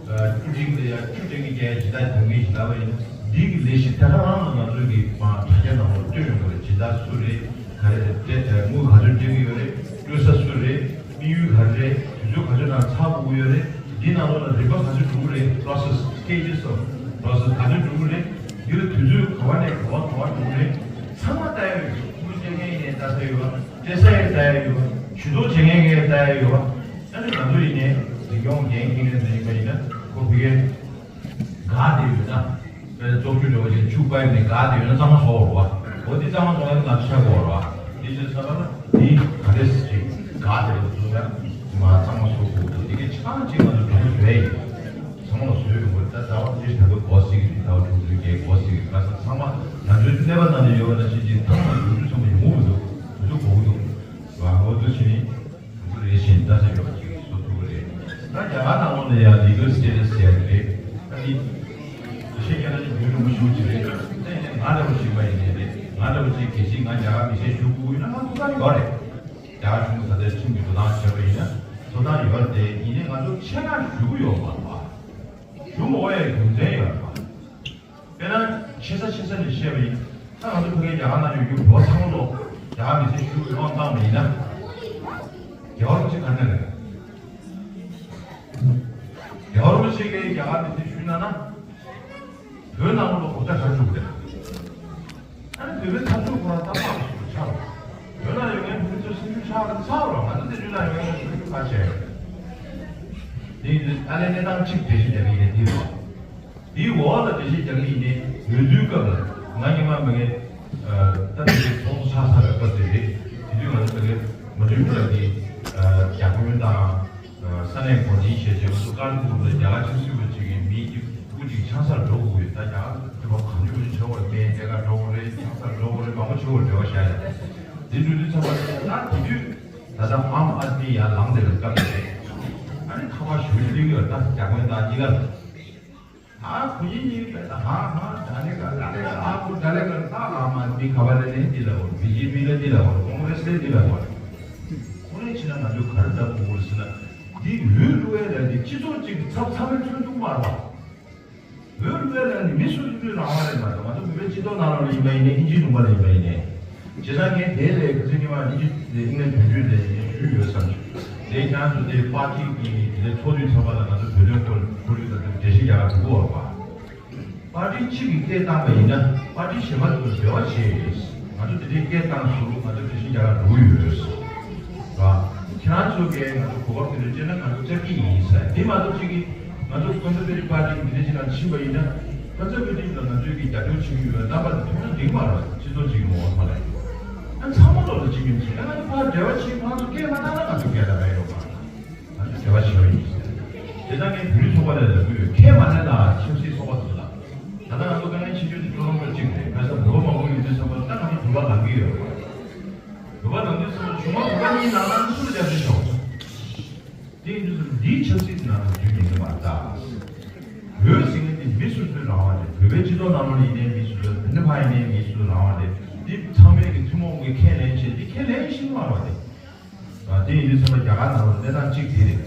འདི་བའི་བཅུ་ཅན་གྱི་རྒྱལ་སྦྱིན་བདག་དོན་གྱི་ཞིག་ལབ་པ་ཡིན་ན། འདི་གི་ལས་གཞི་དེ་ག་རང་ལ་ང་ཚོའི་གི་མ་དྲ་རྒྱ་ནང་ལ་སྤྲོད་ཡོང་གི་རེད། སྦྱིན་བདག་སུ་རེད། ག་རེ་རེད། དངུལ་ག་ཚོད་སྤྲད་ཀྱི་ཡོད་རེད། སྤྲོད་ས་སུ་རེད། དམིགས་ཡུལ་ག་རེ་རེད། དུས་ཚོད་ག་ཚོད་ནང་ཚར་དགོས་ཀྱི་ཡོད་རེད། འདི་ནང་ལོགས་ལ་རིམ་པ་ག་ཚོད་འགྲོ་གི་རེད། process stages of process ག་ཚོད་འགྲོ་གི་རེད། འདི་ལ་དུས་ཚོད་ག་བ་ནས་ག་བ་ག་བ་འགྲོ་གི་རེད། ཚང་མ་ལྟ་ཡ་ཡོད། དངུལ་སྤྲད་མཁན་ཡིན་ནའི་ལྟ་ས་ཡོད། སྤྲད་ས་ཡིན་ལྟ་ཡ་ཡོད། ཇུས་གཏོགས་བྱེད་མཁན་གྱིས་ལྟ་ཡ་ཡོད། ཨ་ནི་ང་ཚོ་ཡིན་ནའི་འཛིན་སྐྱོང་འགན་འཁྱེར་མཁན་ཚོ་ཡིན་པ་ཡིན་ན་ཁོ་ཕ་གིར་དགའ་བསྡད་ཡོད་ན། བཙོག་ཆུ་འདྲ་བོ་ཞིག་ཆུ་བརྒལ་ནས་འགག་དེ་ཡོད་ན་གཙང་མ་བཟོ་དགོས་རེད་བ། འོ་དེ་གཙང་མ་བཟོ་ཡ་ང་ཚོ་ཆགས་དགོས་རེད་བ། དེ་བྱས་ཙང་ན་དེ་ག་འདྲས་ཅིག་འགག་དེ་རེད་བཟོ་ཡ་མ་གཙང་མ་བཟོ་དགོས་འདུག་དེ་གའི་ཆ་ཚང་ཅིག་ང་ཚོ་གྲོས་མོལ་བྱས་ཡིན། ཚང་མ་ལ་བཟོས་ཡོང་དགོས། ད་ཟླ་བ་འདི་ད་དུང་འགོ་ཚིགས་ཀྱི་ཟླ་བ་དྲུག་ཅུ་གི་འགོ་ཚིགས་ཀྱི་ཁ་སང་ཚང་མ་ང་ཚོའི་ཀླད་པ་ནང་ནས་ཡོད་པ་ནང་བཞིན་ཅིག་ཐང་ལ་ཡོང་རྒྱུ་ཚང་མ་ཡོང་གི་མི་འདུག་དུས་ཚོད་འགོར་གི་འདུག་བ། འོ་དུ་ཕྱིན་ནི། ལས་གཞན་ལྟ་ས་ཡོད་པ་ཅིག་བཟོ་ཐུབ་ཀྱི་རེད། ད་རྒྱ་གར་ནང་ལོགས་ལ་ཡང་legal status་ཟེར་ཡ་དེ་རེད། ད་འདི་ཞིག་རྒྱ་ནག་གི་བོད་རིན་པོ་ཆེ་ཅིག་རེད། ད་ཡིན་ནའི་ང་འདྲ་བོ་ཞིག་པ་ཡིན་ནའི་རེད། ང་འདྲ་བོ་ཅིག་གལ་སྲིད་ང་རྒྱ་གར་མི་སེར་ཞུ་དགོས་ཡོད་ན་ང་ཐོབ་ཐང་ཡོད་རེད། རྒྱ་གར་གཞུང་གི་ད་ལྟའི་ཁྲིམས་ཀྱི་འགྲོ་སྟངས་བྱས་པ་ཡིན་ན་ཐོབ་ཐང་ཡོད་རེད། དེ་ཡིན་ནའི་ང་ཚོ་ཆེད་མངགས་ཞུ་གི་ཡོད་མ་རེད་པ། ཞུ་མ་དགོས་ཡའི་རྒྱུ་མཚན་ཡོད་རེད་པ། དཔེར་ན་ཆེ་ས་ཆེ་ས་ནས་བཤད་པ་ཡིན་ན་ང་ཚོ་ཕ་གིའི་རྒྱ་གར་ནང་ཡོད་རྒྱུ་བོད་ཚང་མ་ལོ་རྒྱ་གར་མི་སེར་ཞུ་ཡོང་བཏང་བ་ཡིན་ན། རྒྱལ་བ་རིན་པོ་ཆེ་ག་འདྲ་རེད། རྒྱལ་བ་རིན་པོ་ཆེ་གིས་རྒྱ་གར་མི་སེར་ཞུས་གནང་ན། བོད་ནང་ལོ་གོ་ཆ་ག་བྱུང་རེད། ཨ་ནི་བོད་པའི་ཚབ་ཞུ་ཁོ་རང་ཏག་ཏག་ཞིག་ཆགས་རེད། བོད་ནང་ཡོད་མཁན་བོད་པའི་ཚོ་སེམས་ཤུགས་ཆག་རེད་ཚར་རོགས། ང་ཚོ་དེ་བོད་ནང་ཡོད་མཁན་སེམས་ཤུགས་ཁ་ཆེ་རེད། དེ་ཡིན་དུས་ཨ་ལས་གནས་སྟངས་གཅིག་འགྲེལ་བཤད་རྒྱག་གི་ཡིན་ནའི་འདི་རེད། དེའི་འོག་ལ་འགྲེལ་བཤད་རྒྱག་གི་ཡིན་ནའི་འོས་བསྡུའི་སྐབས་ལ་ང་ཉི་མ་མི་ངན་ད་དེ་ཚོགས་གཙོ་ཆགས་ཚར་བའི་སྐབས་དེ་རེད། དེ་དུས་ང་ཚོ་མི་ངན་མ་དུས་ལ་དེ་རྒྱ་དཔོན་དང་། ས་གནས་འགོ་འཛིན་བྱས་རྗེས་སུ་ཀར་ཀུར་ལ་རྒྱ་གར་ཆབ་སྲིད་པ་ཅིག་གིས་མི་གཅིག་སྐུ་གཅིག་ཆང་སར་འགྲོ་དགོས་ཡོད། ད་རྒྱ་གར་དུ་བ་གང་ཡོད་ཆེ་བར་སྨན་སྡེ་ཁ་འགྲོ་དགོས་རེད། ཆང་སར་འགྲོ་དགོས་རེད། མང་པོ་ཆེ་བར་འབྲེལ་བ་བཞག་ཡ། དེ་འགྲོ་དུས་ཚང་མ་ད་དེ་དུས་ད་ལྟ་ཨམ་ཨད་མི་ཡར་ལངས་བསྡད་པའི་སྐབས་རེད། ཨ་ནི་ཁ་པར་ཞུ་ཡི་ཡོད། ད་རྒྱ་དཔོན་དང་གཉིས་ཀ་ལ། ཨ་ཁུ་ཉིན་གཉིས་པའི་ད་ཧ་ཧ་ད་ལེ་ག་ད་ལེ་ག་ཨ་ཁུ་ད་ལེ་ག་ད་ཨ་མ་མི་ག་བ་ལེ་ནས་འདི་ལ་འོ་བི་ཇེ་པི་ལ་འདི་ལ་འོ་ཀོང་རེ་སི་ལ་འདི་ལ་འོ། ཁོ་རེ་ཕྱིན་ན་ང་ཚོས་ག་རེ་ལབ་དགོས་རེད་ཟེར་ན། འདི་འོས་བླུག་ཡས་ལ་འདི་སྤྱི་ཚོགས་གཅིག་གི་ཚབ་ཚབ་མེད་མཚོན་ཐུབ་མ་རེད་པ། འོས་བླུག་ཡས་ལ་ནི་མི་སོ་སོའི་རང་དབང་རེད་མ་གཏོགས་ང་ཚོ་བོད་པའི་སྤྱི་ཚོགས་ནང་ལོགས་ལ་ཡིན་པ་ཡིན་ནའི་ཨིན་ཇིའི་ལུང་པ་ལ་ཡིན་པ་ཡིན་ནའི། བྱས་ཙང་ངས་དེ་ལས་ཁ་སང་ཉི་མ་ཨིན་ཇི་ཨིན་ལན་དོན་གཅོད་ལས་ཞུས་ཡོད་བསམ་བྱུང་། དེ་ཁྱེད་རང་ཚོ་དེ་པར་ཊི་གི་དེ་ཚོགས་དུས་ཚོགས་པ་ལ་ང་ཚོ་བོད་དོན་སྐོར་ཁོར་ཡུག་དང་འབྲེལ་བཤད་རྒྱག་ག་འགྲོ་གི་ཡོད་རེད་པ། པར་ཊི་གཅིག་གིས་སྐད་བཏང་པ་ཡིན་ན་པར་ཊི་གཞན་པ་དེ་ཚོ་འབྲེལ་བ་བྱས་ཡོད། ང་ཚོ་དེ་འདྲའི་སྐད་བཏང་ཟུར་ང་ཚོ་འབྲེལ་བཤད་རྒྱག་ག་འགྲོ་གི་ཡོད་རེད། ར། ཁྱེད་རང་ཚོ་གིས་ང་ཚོ་གོ་སྐབས་དེ་འདྲ་སྤྲད་ན་ང་ཚོ་བཅར་གྱི་ཡིན་ཟེར། དེ་མ་གཏོགས་གཅིག་གིས་ང་ཚོ་ཀོན་ཛར་ཝེ་ཊིབ་པར་ཊི་གི་འདི་འདྲ་ཞིག་ནང་ཕྱིན་པ་ཡིན་ན། ཀོན་ཛར་ཝེ་ཊིབ་ལ་ང་ཚོས་ཀྱི་རྒྱབ་སྐྱོར་བྱེད་ཀྱི་ཡོད་རྣམ་པ་དེ་མཐོང་ན་འགྲིག་མ་རེད། སྤྱི་ཚོགས་གཅིག་གི་ངོ་བོ་ཐོག་ནས། ཨ་ཚང་མ་ལོག་ལ་གཅིག་མིན་གཅིག་ཨ་ང་ཚོ་ཕར་འབྲེལ་བ་བྱེད། ཁོང་ཚོ་སྐད་མ་བཏང་ན་ང་ཚོ་སྐད་བཏང་ཡ་ཡོད་མ་རེད། ང་ཚོ་འབྲེལ་བ་བྱེད་པ་ཡིན་ཟེར། དེ་ལྟ་ངས་བོད་རིགས་ཚོགས་པ་ལ་ལབ་ཀྱི་ཡོད། ཁས་མ་ལེན་ལ་ཆབ་སྲིད་ཚོགས་པ་ཚོ་ལ། ད་ལྟ་ང་ཚོ་དཀའ་ངལ་ཆེ་ཤོས་དེ་ཀྲུང་ཧྭ་མི་རིགས་གཅིག་རེད། ཁ་སང་བོད་པ་མང་པོ་ཡོད་དུས་ཙམ་པ་ད་ང་ཚོ་བོད་པ་ལབ་ཀྱི་ཡོད། བོད་པ་ལབ་དུས་ཙམ་པ་གཞུང་མང་བོད་པ་གཉིས་ནང་ལ་སུ་ལ་རྒྱབ་སྐྱོར་ཞུ། དེ་ཡིན་དུས་ཙམ་འདིའི་ཆབ་སྲིད་ནང་ལ་རྒྱུས་མེད་ཀྱི་མ་རེད་ད། བོད་ཟེར་མཁན་དེ་མི་སོ་སོའི་རང་དབང་རེད། བོད་པའི་སྤྱི་ཚོགས་ནང་ལོགས་ཡིན་ནའི་མི་སོ་སོའི། བོད་ནས་ཕར་ཡིན་ནའི་མི་སོ་སོའི་རང་དབང་རེད། འདི་ཚང་མས་ཀྱི་ཐུན་མོང་གི་ཁས་ལེན་བྱས། འདི་ཁས་ལེན་ཤེས་ཀྱི་མ་རེད་པ། དེ། ཨ། དེ་ཡིན་དུས་ཙམ་པ་རྒྱ་གར་ནང་ལ་གནས་སྟངས་གཅིག་དེ་རེད།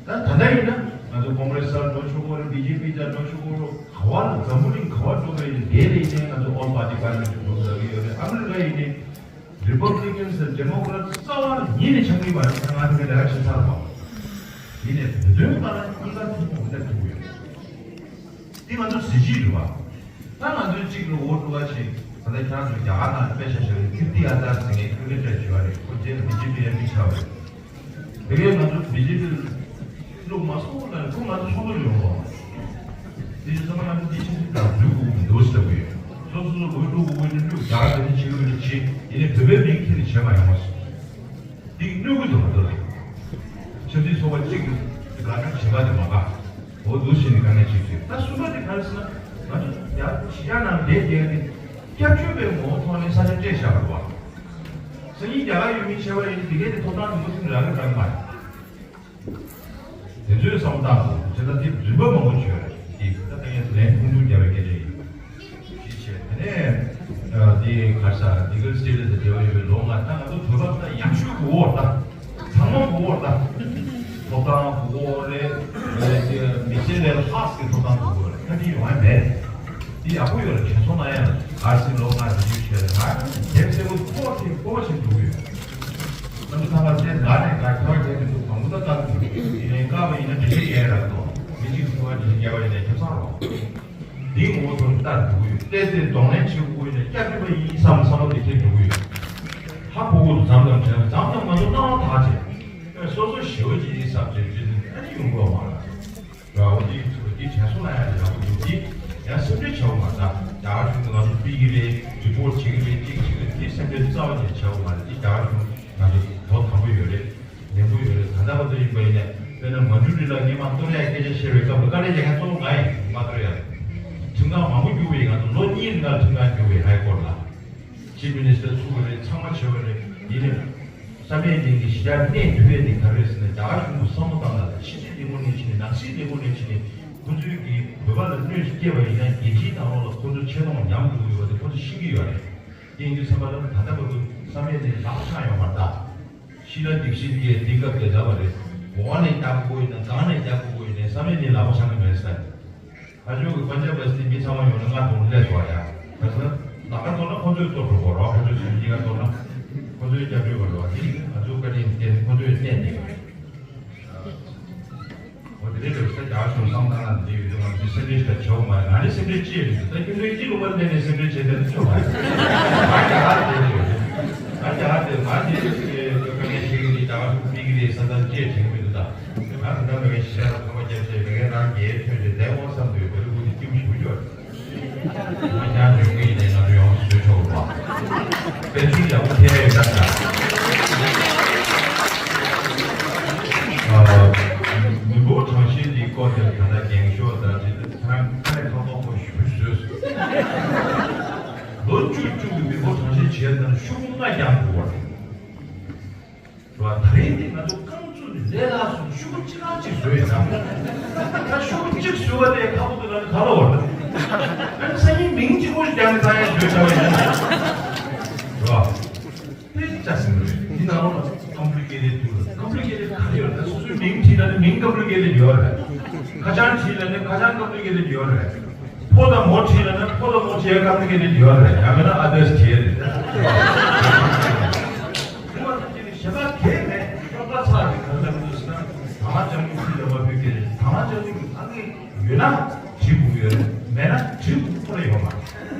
ད་ད་ལྟ་ཡིན་ན་ང་ཚོ་ཀོང་རེ་སི་ལ་འགྲོ་ཆོག་གི་རེད། བི་ཇེ་པི་ལ་འགྲོ་ཆོག་གི་རེད། ག་བ་ལ་འཛམ་བུ་གླིང་ག་བ་འགྲོ་གི་ཡིན་ནའི་དེ་ལ་ཡིན་ནའི་ང་ཚོ་ཨོལ་པར་ཊི་པར་ལི་མེན་ཊི་འགྲོ་དགོས་ལབ་ཀྱི་ཡོད་རེད། ཨ་མི་རི་ཀ་ཡིན་ནའི། རི་པབ་ལི་ཀན་དང་ཌེ་མོ་ཀེ་རེ་ཊི་རྩ་བ་ཉིད་ནས་ཆགས་ཀྱི་མ་རེད། ང་ཚོ་ག་ལས་ཀ་བྱེད་ཚར་བ། ཡིན་ནའི་བོད་དོན་སྒང་ལ་སྙིང་ཁ་ཐུག་པོ་འདི་འདྲ་ཐུག་ཡོད། འདི་ང་ཚོ་གཟི་བརྗིད་རེད་བ། ད་ང་ཚོའི་གཅིག་ལ་འོ་འདུག་ག་ཞིག་ད་ལྟ་ཁྱེད་རང་ཚོ་རྒྱ་གར་ནང་དཔེ་ཆ་བཞག་ན་ཀིརྟི་ཨ་ཙར་ཟེར་མཁན་ཀི་རི་ཀེ་ཊར་ཅིག་ཡོད་རེད། ཁོ་རྗེས་ལ་བི་ཇེ་པི་ཨེམ་པི་ཆགས་པ་རེད། དེ་གས་ང་ཚོ་བི་ཇེ་པི་བླུག་མ་སོང་ལ་ཁོ་ང་ཚོ་ཚོགས་འདུར་ཡོང་བ། དེ་ཚོ་ཚང་མ་ང་ཚོ་འདི་ཕྱི་ཚུལ་དང་འཛུལ་དགོས་ཀྱི་མི་འདུག་ཟེར་བ་ཡོད། སོ་སོ་སོ་ལོ་དྲུག་དགུ་དགུ་ནས་བླུག་རྒྱ་གར་དེ་ནས་བྱེད་དགོས་ཀྱི་བྱེད། ཡིན་ནའི་བོད་པའི་མིང་ཁྱེར་ནས་བྱེད་མ་ཡོང་བ་ཟེར། འདི་གནོད་ཀྱི་འདུག་མ་གཏོགས། ཆབ་སྲིད་ཚོགས་པ་གཅིག་གི་དགའ་སྣང་བྱེད་པ་དེ་མ་དགའ། འོ་འདུག་བྱས་ནས་དཀའ་ངལ་ཅིག་བཟོས། ད་གསུམ་པ་དེ་ག་རེ་ཟེར་ན། ང་ཚོ་ཡར་གཞིས་ཆགས་ནང་བསྡད་བསྡད་དེ་སྐྱབས་བཅོལ་བའི་ངོ་བོ་ཐོག་ནས་ས་ཆ་སྤྲད་བཞག་པ་རེད་བ། སང་ཉིན་རྒྱ་གར་ཡུལ་མི་བྱས་པ་ཡིན་དེ་གས་དེ་ཐོབ་ཐང་དེ་མུ་མཐུད་རག་གི་རག་གི་མ་རེད། དེ་ཚོའི་བསམ་བློ་བཏང་དགོས། བྱས་ཙང་དེ་རིམ་པ་མང་པོ་བྱོས་རེད། དེ་ད་ལྟ་ངས་ལན་ཐུང་ཐུང་རྒྱབ་པའི་སྐད་ཆ་ཡིན། ཞེས་བྱས། དེ་ནས་དེ་ག་ས་ལི་གལ་སི་ཊེ་ཊས་འབྲེལ་བ་ཡོད་པའི་ལོ་ལྔ། ད་ང་ཚོ་བོད་པ་ད་ཡག་ཤོས་དགོས་འོ་ད། ཚང་མ་དགོས་འོ་ད། ཐོབ་ཐང་དགོས་འོ་རེད། མི་སེར་ལས་ལྷག་གི་ཐོབ་ཐང་དགོས་འོ་རེད། ད་དེ་ཡོང་ཡ་མེད། དེ་ཡག་པོ་ཡོད་རེད། དྲན་གསོ་གནང་ཡ་ལ་ཨར་སི་ལོ་ལྔ་རེ་བྱས་རེད། ང་རྒྱལ་སེ་བོ་ཐོག་གི་སྤོབས་པ་ཞིག་འདུག་ཡོད། ང་ཚོ་ཐང་ག་དེ་ལ་ནས་ང་ཁ་བ་རྒྱལ་དུ་འདུག་མང་པོ་ད་ལྟ་འདུག་ཡིན་ནའི་བཀག་པ་ཡིན་ན་འགྲེལ་བཤད་རྒྱག་ཡ་རག་གི་འདུག་མི་གཅིག་གི་ཁ་བ་འགྲེལ་བཤད་རྒྱག་པ་ཡིན་ན་ཁྱབ་ཚང་རོགས། འདིའི་ངོ་བོ་དོན་ལྟར་འགྲོ་གི་ཡོད། བལྟས་ཏེ་གདོང་ལེན་བྱེད་དགོས་ཡོད་ན་སྐྱབས་བཅོལ་བ་ཡིན་བསམ་བསམ་བློ་དེ་ཁྱེར་འགྲོ་གི་ཡོད། ཧ་གོ་གོ་འདུག་མཚམས་མཚམས་དྲན། མཚམས་མཚམས་ང་ཚོ་སྣང་བ་ཐག་བཅད། ཨེ་སོ་སོ་ཞེ་པོ་ཅིག་ཡིན་བསམ་བྱས་བྱས་ཏེ་ཨ་ནི་ཡོང་གི་ཡོད་མ་རེད། འོ་འདི་འདི་དྲན་གསོ་གནང་ཡ་ཡག་པོ་འདུག་འདི་ ཡང་སེམས་ཁྲལ་བྱ་དགོས་མ་རེད། ད་རྒྱ་གར་གཞུང་གིས་ང་ཚོ་ཕུད་ཀྱི་རེད། རི་པོར་ཊི་བྱེད་ཀྱི་རེད། གཅིག་བྱེད་ཀྱི་རེད། དེ་སེམས་ཁྲལ་རྩ་བ་ནས་བྱ་དགོས་མ་རེད། དེ་རྒྱ་གར་གཞུང་ང་ཚོ་དོ་དམ་པོ་ཡོད་རེད། ནན་པོ་ཡོད་རེད། ད་ལྟ་བར་དུ་ཡིན་པ་ཡིན་ནའི་དཔེར་ན་མ་ཇུ་རི་ལ་སྔོན་མ་གཏོར་ཡག་སྐད་ཆ་བཤད་པའི་སྐབས་ལ་བཀའ་ལན་རྒྱག་མཁན་གཙོ་བོ་ང་ཡིན། མ་གཏོར་ཡག་ཁྲིམས་ཁང་མང་པོ་བསྒྱུར་བ་ཡིན། ང་ཚོ་ལོ་གཉིས་རིང་ལ་ཁྲིམས་ཁང་བསྒྱུར་བ་ཡིན། ཧའི་ཀོར་ལ། ཅིབ་མི་ནི་སི་ཊར་ཚུགས་པ་རེད། ཚང་མ་བྱས་པ་རེད། ཡིན་ནའི་བསམ་ཡས་གླིང་གི་གཞིས་ཆགས་གནས་ཐུབ་ཡས་དེ་ག་རེ་རེད་ཟེར་ན། རྒྱ་གར་གཞུང་གིས་བསམ་བློ་བཏང་ན། ཕྱི་སྲིད་ལས་ཁུངས་ནས་ཕྱིན་ནས། ནང་སྲིད་ལས་ཁུངས་ནས་ཕྱིན་ནས། ཁོ་ཚོའི་གི་བོད་པ་ལ་གནོད་སྐྱེལ་བ་ཡིན་ན། རྒྱལ་སྤྱིའི་ནང་ལོགས་ལ་ཁོ་ཚོ་ཆེ་མཐོང་ཉམས་འགྲོ་གི་ཡོད་པ་དེ་ཁོ་ཚོ་ཤེས་ཀྱི་ཡོད་རེད། དེ་ཡིན་དུས་ཙམ་པ་ལ་ད་ལྟ་བར་དུ་བསམ་ཡས་དེ་ལག་ཆགས་ཡོད་མ་རེད་ད། ཤི་ལ་སྡིག་ཤི་དེ་དེ་སྐབས་དེ་ལབ་པ་རེད། འོག་ནས་རྒྱག་དགོས་ཡིན་ན། སྒང་ནས་རྒྱག་དགོས་ཡིན་ན། བསམ་ཡས་དེ་ལག་པ་འཆང་གི་མེད་ཟེར། ཁ་ཕྱོགས་ཀྱི་པན་ཇབ་པ་སི་མི་ཚང་མ་ཡོང་ན་ང་དང་སླེབས་སོང་ཡ། ད་ཟེར་ན་ལ་ཁ་གཏོར་ན་ཁོ་ཚོས་གཏོར་འགྲོ་གོ་རོགས། ཁོ་ཚོས་སུན་གཉིས་ཀ་གཏོར་ན་ཁོ་ཚོའི་སྐྱབས་བཅོལ་བ་འགྲོ་བ་དེ་ཡིན། ང་ཚོ་བཀའ་དྲིན་བསྐྱངས་ཁོ་ཚོས་བསྟན་ནས། འོ་དེ་འདྲའི་ལོ་ས་རྒྱ་གཞུང་བསམ་བཏང་ན་འདི་ཡོད་དུས་ང་ཚོས་སེམས་ཁྲལ་ཞིག་བྱེད་དགོས་མ་རེད། ང་ནི་སེམས་ཁྲལ་ཅི་ཡང་མི་འདུག་ད་ཁྱོད་ཚོས་ཅི་ལུང་པར་བསྡད་ནས་སེམས་ཁྲལ་བྱེད་བསྡད་ན་ཆོག་མ་རེད། ང་རྒྱ་གར་བསྡད་ནས་ཡོད་རེད། ང་རྒྱ་གར་བསྡད། ང་འདི་དཀའ་ངལ་འཕྲད་ཀྱི་འདི་རྒྱ་གར་གཞུང་སྤེལ་གྱི་རེད་བསམ་སྟངས་ཅི་ཡང་བྱེད་ཀྱི་མི་འདུག་ད། ང་ད་ལྟ་མི་ངན་གཞིས་ཆགས་ལ་ཐོ་མ་བརྒྱབ་བྱས་མི་ངན་རང་རྒྱལ་ཐོན་བྱས་བསྡད་འོང་བསམ་དུས་བོད་ལུགས་ཀྱི་སྐྱིད་པོ་ཞིག་འགྱོ། ང་ཉག་འཇོན་གྱི་ཡིན་ནའི་ང་ཚོ་ཡོང་བཟོས་ཆོག་པ། དཔེ་མཚོན་ཡག་པོ་ཐེབས་ཡོད་ད་ད། ཨ། མི་འབོར་གྲངས་བཤེར་འདིའི་སྐོར་དེར་ད་ལྟ་འགེངས་ཤོག་དང་འབྲེལ་ཏེ་ཁ་ཁ་ནས་ཁ་ཁོག་པོ་ཞུ་བཟོས་སོང་། ལོ་བཅུ་བཅུ་གི་མི་འབོར་གྲངས་བཤེར་བྱས་ན་ཤོག་བུ་ལྔ་རྒྱག་དགོས་པ་རེད། རེད་བ། ད་རིང་འདི་ང་ཚོ་རྐང་བཙུགས་ནས་ལས་སླ་སོང་། ཤོག་བུ་གཅིག་རང་གཅིག་བཟོས་ཡོད་ན། ད་ཤོག་བུ་གཅིག་བཟོས་པ་དེ་ཁག་པོ་འདུག་ན་ག་ལ་བར། ཨ་ནི་སང་ཉིན་མིང་གཅིག་པོ་ཞིག་རྒྱག་ནས་ད་ཡང་བཟོས་བྱ་བ་ཡིན་ན། རེད་བ། དེ་ཅག་ཟིན་རེད། འདི་ནང་ལོགས་ལ་ཀམ་པི་ལི་ཀེ་ཊེཌ་འདུག་ཀམ་པི་ལི་ཀེ་ཊེཌ་ག་རེ་ཡོད་རེད། སོ་སོའི་མིང་བྲིས་ན་ནི་མིང་ཀམ་པི་ལི་ཀེ་ཊེཌ་ཡོད་རེད། ཁ་བྱང་བྲིས་ན་ནི་ཁ་བྱང་ཀམ་པི་ལི་ཀེ་ཊེཌ་ཡོད་རེད། ཕོ་དང་མོ་བྲིས་ན་ནི་ཕོ་དང་མོ་བྲིས་ཀམ་པི་ལི་ཀེ་ཊེཌ་ཡོད་རེད། ཡང་མིན་ན་ཨ་དར་སི་བྲིས་རེད། ཁོ་བ་ཚོ་གཅིག་ནི་ཞེ་དྲག་གལ་མེད། ཤོག་ཁ་ཚ་རེད། ག་རེ་ལབ་འདུག་ཟེར་ན། དང་བླངས་བཅའ་ཁྲིམས་ཁྲིམས་ལ་མ་ཕུལ་གྱི་རེད། དང་བླངས་བཅའ་ཁྲིམས་ཀྱི་ཨང་ཀི་ཡོད་ན་བྲིས་དགོས་ཀྱི་ཡོད་རེད། མེད་ན་བྲིས་དགོས་ཁོ་རང་ཡོད་མ་རེད།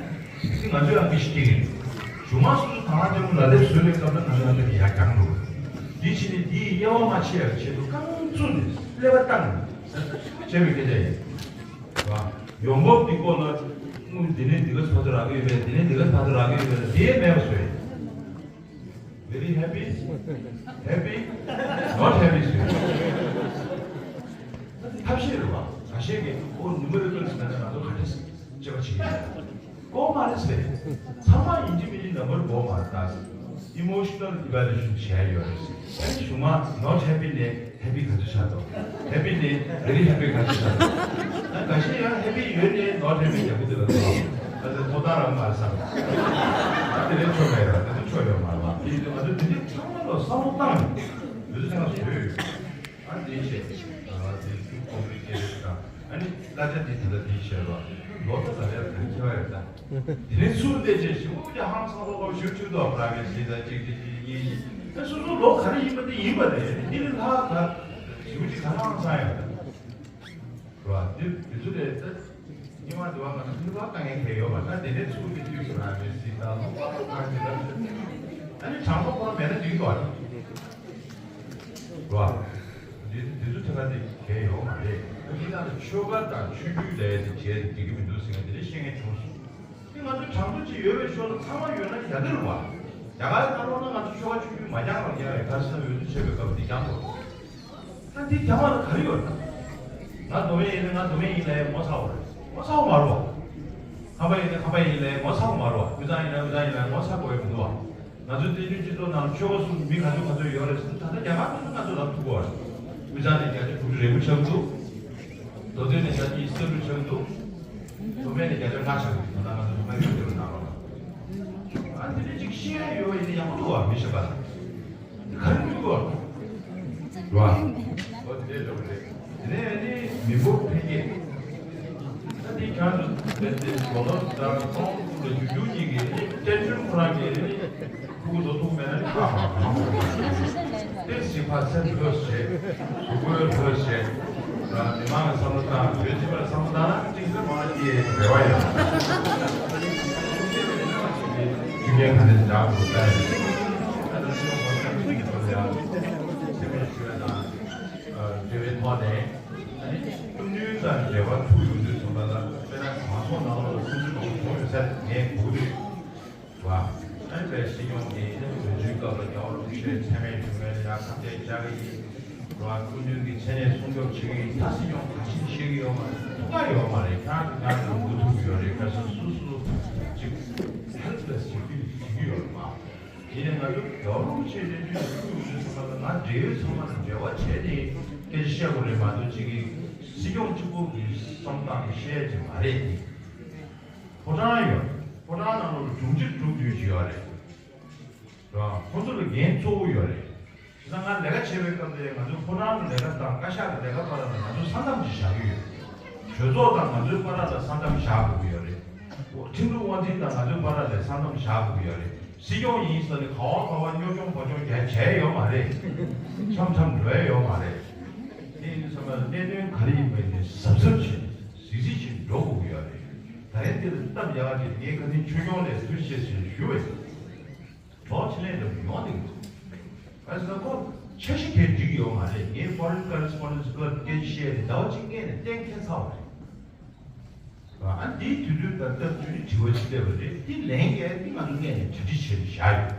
དེ་ང་ཚོས་ཨང་ཀི་ཞིག་སྤྲད་ཀྱི་རེད། གཞུང་མང་སོ་སོ་དང་བླངས་བཅའ་ཁྲིམས་ལག་དེབ་བཟོས་པའི་སྐབས་ལ་ང་ཚོ་ཨང་ཀི་དེ་ཡར་བརྒྱངས་འགྲོ་གི་རེད། འདི་བྱས་ནས་འདིའི་དབྱེ་བ་མ་ཕྱེ་བའི་ཆེད་དུ་རྐང་བཙུགས་ནས་ཀླད་པ་བཏང་ནས་གསར་གཏོད་ཆེན་པོ་བྱས་པའི་སྐད་ཆ་ཡིན། རེད་བ། ཡོང་འབབ་འདི་སྐོར་ལ་དངུལ་འདི་ནས་འདི་ག་ཚོད་ཕར་ཚུར་རག་གི་ཡོད་པས། འདི་ནས་འདི་ག་ཚོད་ཕར་ཚུར་རག་གི་ཡོད་པས། དེ་མེད་པ་བཟོས། Very happy? Happy? Not happy ཟེར། ཐབས་ཤེས་རེད་བ། ཁ་ཤས་ཀྱིས་ཨོ་ནུ་མེ་རི་ཀལ་ཟེར་ན་ང་ཚོ་ག་འདྲ་ཟེར་དཔྱད་པ་བྱེད་ཀྱི་ཡོད། དགོས་མ་རེད་ཟེར། ཚང་མ་ཡིན་གཅིག་མིན་གཅིག་ནམ་བར་དགོས་མ་རེད་ད་ཟེར། Emotional evaluation བྱས་ཡོད་རེད་ཟེར། ཨ་ནི་གཞུག་མ་not happy ནས་happy ག་ཚོད་ཆགས་འདུག happy ནས་very happy ག་ཚོད་ཆགས་འདུག་ད་འགའ་ཤས་ཡང་happy ཡོད་ནས་not happy རྒྱག་གི་འདུག་ལ་འདུག་ད་ལྟ་ཐོབ་ཐང་རག་མ་རེད་བསམ། ད་དེ་ལས་ཆོ་མེད་ར། དེ་ཚོ་ཆོ་ཡོད་མ་རེད་བ། དེ་ཡིན་དུས་ང་ཚོ་དེ་འདྲའི་ཚང་མ་ལ་བསམ་བློ་བཏང་ནས་དུས་ཚོད་ཐེངས་ལ་བཟོས་ཡོད། ཨ་དེ་བྱས། ཨ་དེ་ཚོ་ཀོམ་པི་ལི་ཀེ་ཊེཌ་དང་ཨ་ནི་གླ་ཆ་དེ་ད་ལྟ་དེ་བྱས་རོགས། ལོ་ཙཱ་ལ་ཡར་ག་རེ་ཁྱད་པར་ཡོད་ད། དེ་ནས་ཚུར་བལྟས་རྗེས་ཞིག་འུ་ཅག་ཧང་སང་ལོག་ལོག་ཞུ་ཆུ་དོ་པྲ་བེ་སི་ད་གཅིག་གཅིག་གཅིག་གཉིས་གཉིས། ཨ་སོ་སོ་ལོ་ག་རེ་ཡིན་པ་དེ་ཡིན་པ་རེད། དེ་ལས་ལྷག་ག་ཞུ་གཅིག་ག་ཧང་སང་ཡོད་ད། རེད་བ། དེ་དེ་ཚོ་རེད་ད། སྔོན་མ་དུ་བ་ང་ཚོ་ནུས་པ་དཀའ་ངལ་གང་ཡོད་པ་ད། དེ་ནས་ཚུར་གི་དུས་སུ་རང་རེད་སྲིད་དང་ལུགས་པ་དང་གི་ལ། ཨ་ནི་དྲང་པོ་ཁོ་རང་མེད་ན་འགྲིག་གི་རེད་བ། རེད་བ། དེ་དེ་ཚོ་ཐད་ཀར་དེ་གལ་ཡོད་མ་རེད། ཨ་ནི་ད་ཆོལ་ཁ་དང་ཆོས་བརྒྱུད་ལས་དེ་བྱས་ཏེ་འགྲིག་གི་མི་འདུག་ཟེར་མཁན་དེ་འདྲ་བཤད་མཁན་བྱུང་སོང་། དེ་ང་ཚོ་དྲང་པོ་ཅིག་ཡོད་པའི་ཕྱོགས་ལ་ཚང་མ་ཡོད་ན་ཡག་གི་རེད་བ། རྒྱ་གར་ནང་ལོགས་ན་ང་ཚོ་ཆོལ་ཁ་ཆོས་བརྒྱུད་མ་འགྱངས་པར་རྒྱག་རེད། ག་རེ་ཟེར་ན་འོས་བསྡུ་བྱེད་པའི་སྐབས་འདི་འགྱངས་དགོས། ད་འདི་རྒྱ་མ་ལ་ག་རེ་ཡོད་ན། ང་མདོ་སྨད་ཡིན་ན་ང་མདོ་སྨད་ཡིན་ལབ་ཡ་ངོ་ཚ་བ་རེད། ངོ་ཚ་བ་མ་རེད་བ། ཁམས་པ་ཡིན་ན་ཁམས་པ་ཡིན་ལབ་ཡ་ངོ་ཚ་བ་མ་རེད་བ། དབུས་གཙང་ཡིན་ན་དབུས་གཙང་ཡིན་ལབ་ཡ་ངོ་ཚ་དགོས་ཡ་མི་འདུག་བ། ང་ཚོའི་བཙན་བྱོལ་སྤྱི་ཚོགས་ནང་ལ་ཆོལ་ཁ་གསུམ་མི་ག་ཚོད་ག་ཚོད་ཡོད་རེད་ཟེར་ན། ད་ལྟ་རྒྱ་གར་ནང་ང་ཚོ་ལབ་ཐུབ་ཀྱི་རེད། དབུས་གཙང་ནས་བརྒྱ་ཆ་དྲུག་ཅུ་རེ་དགུ་ཆགས་ཀྱི་འདུག་མདོ་སྟོད་ནས་བརྒྱ་ཆ་ཉི་ཤུ་རྩ་དྲུག་ཆགས་ཀྱི་འདུག་མདོ་སྨད་ནས་བརྒྱ་ཆ་ལྔ་ཆགས་ཀྱི་འདུག་ད་ལྟ་ང་ཚོ་མདོ་སྨད་ཡུལ་སྐོར་ནང་ལ། ཨ་འདི་འདྲ་ཅིག་ཤེས་ཡ་ཡོད་པ་ཡིན་ན་ཡག་པོ་འདུག་བ། མི་ཤེས་པ་ལ། ག་རེ་འདུག་བ། རེད་བ། ཨོ་དེ་འདྲ་འདྲ་པོ་རེད། དེ་ནས་ཨ་ནི་མི་འབོར་འཕེལ་རྒྱས། ད་འདི་གྱང་དུ་བསྡད་དེ་ལོ་ལོ་ཟླ་སྟོང་ལ་རྒྱུ་རྒྱུ་གཉིས་ཀྱི་ཨ་ནི་བསྟན་ཆོས་ཁོ་རང་གི་ཨ་ནི་ཕྲུ་གུ་བཟོ་ཐུབ་མེད་ན་ནི་ཁག་མང་། ཏོག་ཙམ་ཕར་སེམས་ལྷོད་བྱས། གཟུགས་པོ་ལྷོད་བྱས། མི་མང་གི་བསམ་བློ་བཏང་། བོད་སྤྱི་པའི་བསམ་བློ་བཏང་ན་གཅིག་སེ་མང་གི་རེ་བ་ཡོད། ཁྱི་རྒན་ག་ནས་འཇགས་དགོས་ལྟ་ཡིན། ད་ལྟ་ཚོ་ཧོར་ཁ་ཁྱི་ཚོ་ལ་ཡང་སེམས་པའི་ཞུ་བ་དང་འབྲེལ་བའི་ཐོག་ནས། ཨ་ནི་སྟོང་ཉིད་དང་འབྲེལ་བ་ཐུག་ཡོང་དུས་ཙམ་པ་ལ་དཔེར་ན་གང་ ནང་ལོགས་ལ་སེམས་ཤུགས་ཅིག་བྱུང་ཡོད་ས་རེད། ངས་གོ་གི་རེད། བ། ཨ་ནི་པའི་སྲིད་སྐྱོང་གིས་ཨ་ནི་འོས་བསྡུའི་སྐབས་ལ་རྒྱལ་བ་རིན་པོ་ཆེའི་མཚན་སྨད་བྱུང་བའི་ཡ་ཁ་གཏད་བཅག་གི་ཡིན། བ། སྐུ་མདུན་གྱི་མཚན་གནས་སྲུང་སྐྱོབ་བྱེད་ཀྱི་ཡིན། ད་སྲིད་སྐྱོང་ག་ཞིག་བཤད་ཀྱི་ཡོད་མ་རེད། ཐུགས་ཁག་ཡོད་མ་རེད། ཁྱེད་རང་གིས་ཁྱེད་རང་གི་མགོ་ཐུག་གི་ཡོད་རེད། ཁ་སང་སུ་སུ་ཅིག་ཧེལ་པ་ལེ་སི་ཅིག་ཕིལ་བྱེད་ཀྱི་ཡོད་རེད་པ། ཡིན་ནའི་ང་ཚོ་རྒྱལ་བ་རིན་པོ་ཆེའི་གནས་ཚུལ་ལ་ཐུག་ཡོང་དུས་ཙམ་པ་ལ་ང་འབྲེལ་ཡོད་ཚང་མ་དང་འབྲེལ་བ་བྱས་ནས་སྐད་ཆ་བཤད་དགོས་རེད་མ་གཏོགས་ཅིག་གིས་སྲིད་སྐྱོང་གཅིག་པོ་གི་བསམ་སྟངས་ཀྱི་བཤད་ཡ་ཅིག་མ་རེད་དེ། ཕོ་བྲང་ཡོད། ཕོ་བྲང་ནང་ལོགས་ལ་དྲུང་ཆེ་དྲུང་བདུན་ཞིག་ཡོད་རེད། རེད་བ། ཁོ་ཚོ་ལ་འགན་གཙོ་བོ་ཡོད་རེད། བྱས་ཙང་ང་ལས་ཀ་བྱེད་པའི་སྐབས་དེ་ང་ཚོའི་ཕོ་བྲང་གི་ལས་ཀ་དང་བཀའ་ཤག་གི་ལས་ཀ་བར་ལ་ང་ཚོ་ས་མཚམས་ཤིག་བཞག་གི་ཡོད། གྲོས་ཚོགས་དང་ང་ཚོའི་བར་ལ་ས་མཚམས་བཞག་དགོས་ཀྱི་ཡོད་རེད། ཁྲིམས་ལུགས་དབང་འཛིན་དང་ང་ཚོའི་བར་ལ་ས་མཚམས་བཞག་དགོས་ཀྱི་ཡོད་རེད། སྲིད་སྐྱོང་ཡིན་ཟེར་ནས་ག་བ་ག་བ་སྙོབ་སྐྱོང་བག་སྐྱོང་རྒྱག་བྱས་ཡོད་མ་རེད། འཆམ་འཆམ་འགྲོ་ཡ་ཡོད་མ་རེད། དེ་ཡིན་དུས་ཙམ་པ་ལ་གནད་དོན་ག་རེ་ཡིན་པ་ཡིན་ནའི་གཟབ་གཟབ་བྱས་ནས་གཟིགས་གཟིགས་བྱས་འགྲོ་དགོས་ཀྱི་ཡོད་རེད། ད་རེས་འདིར་སྟབས་ཡག་ག་ཅིག་ངས་ཁ་སང་ཆོས་སྐྱོང་ལ་ཐུགས་རྗེ་ཆེ་ཞུ་བ་ཡིན། གྲོགས་ཆེ་ལས་འདྲ་པོ་ཡོང་བསྡད་ཀྱི་འདུག། ག་ཟེར་ན་ཁོ་འཆར་གཞི་གས་འགྲིག་ཡོད་མ་རེད། ངས་Foreign Correspondence Club སྐད་ཆ་བཤད་དེ་ཟླ་བ་གཅིག་སྔོན་ནས་གཏན་འཁེལ་ཚར་བ་རེད། ཨ་འདིའི་དུས་ཚོད་དང་སྟབས་བསྟུན་དྲི་བ་ཅིག་སླེབས་པ་རེད། འདི་ལན་རྒྱག་འདི་ང་ཚོ་སྔོན་ནས་གྲ་སྒྲིག་བྱས་ནས་བཞག་ཡོད།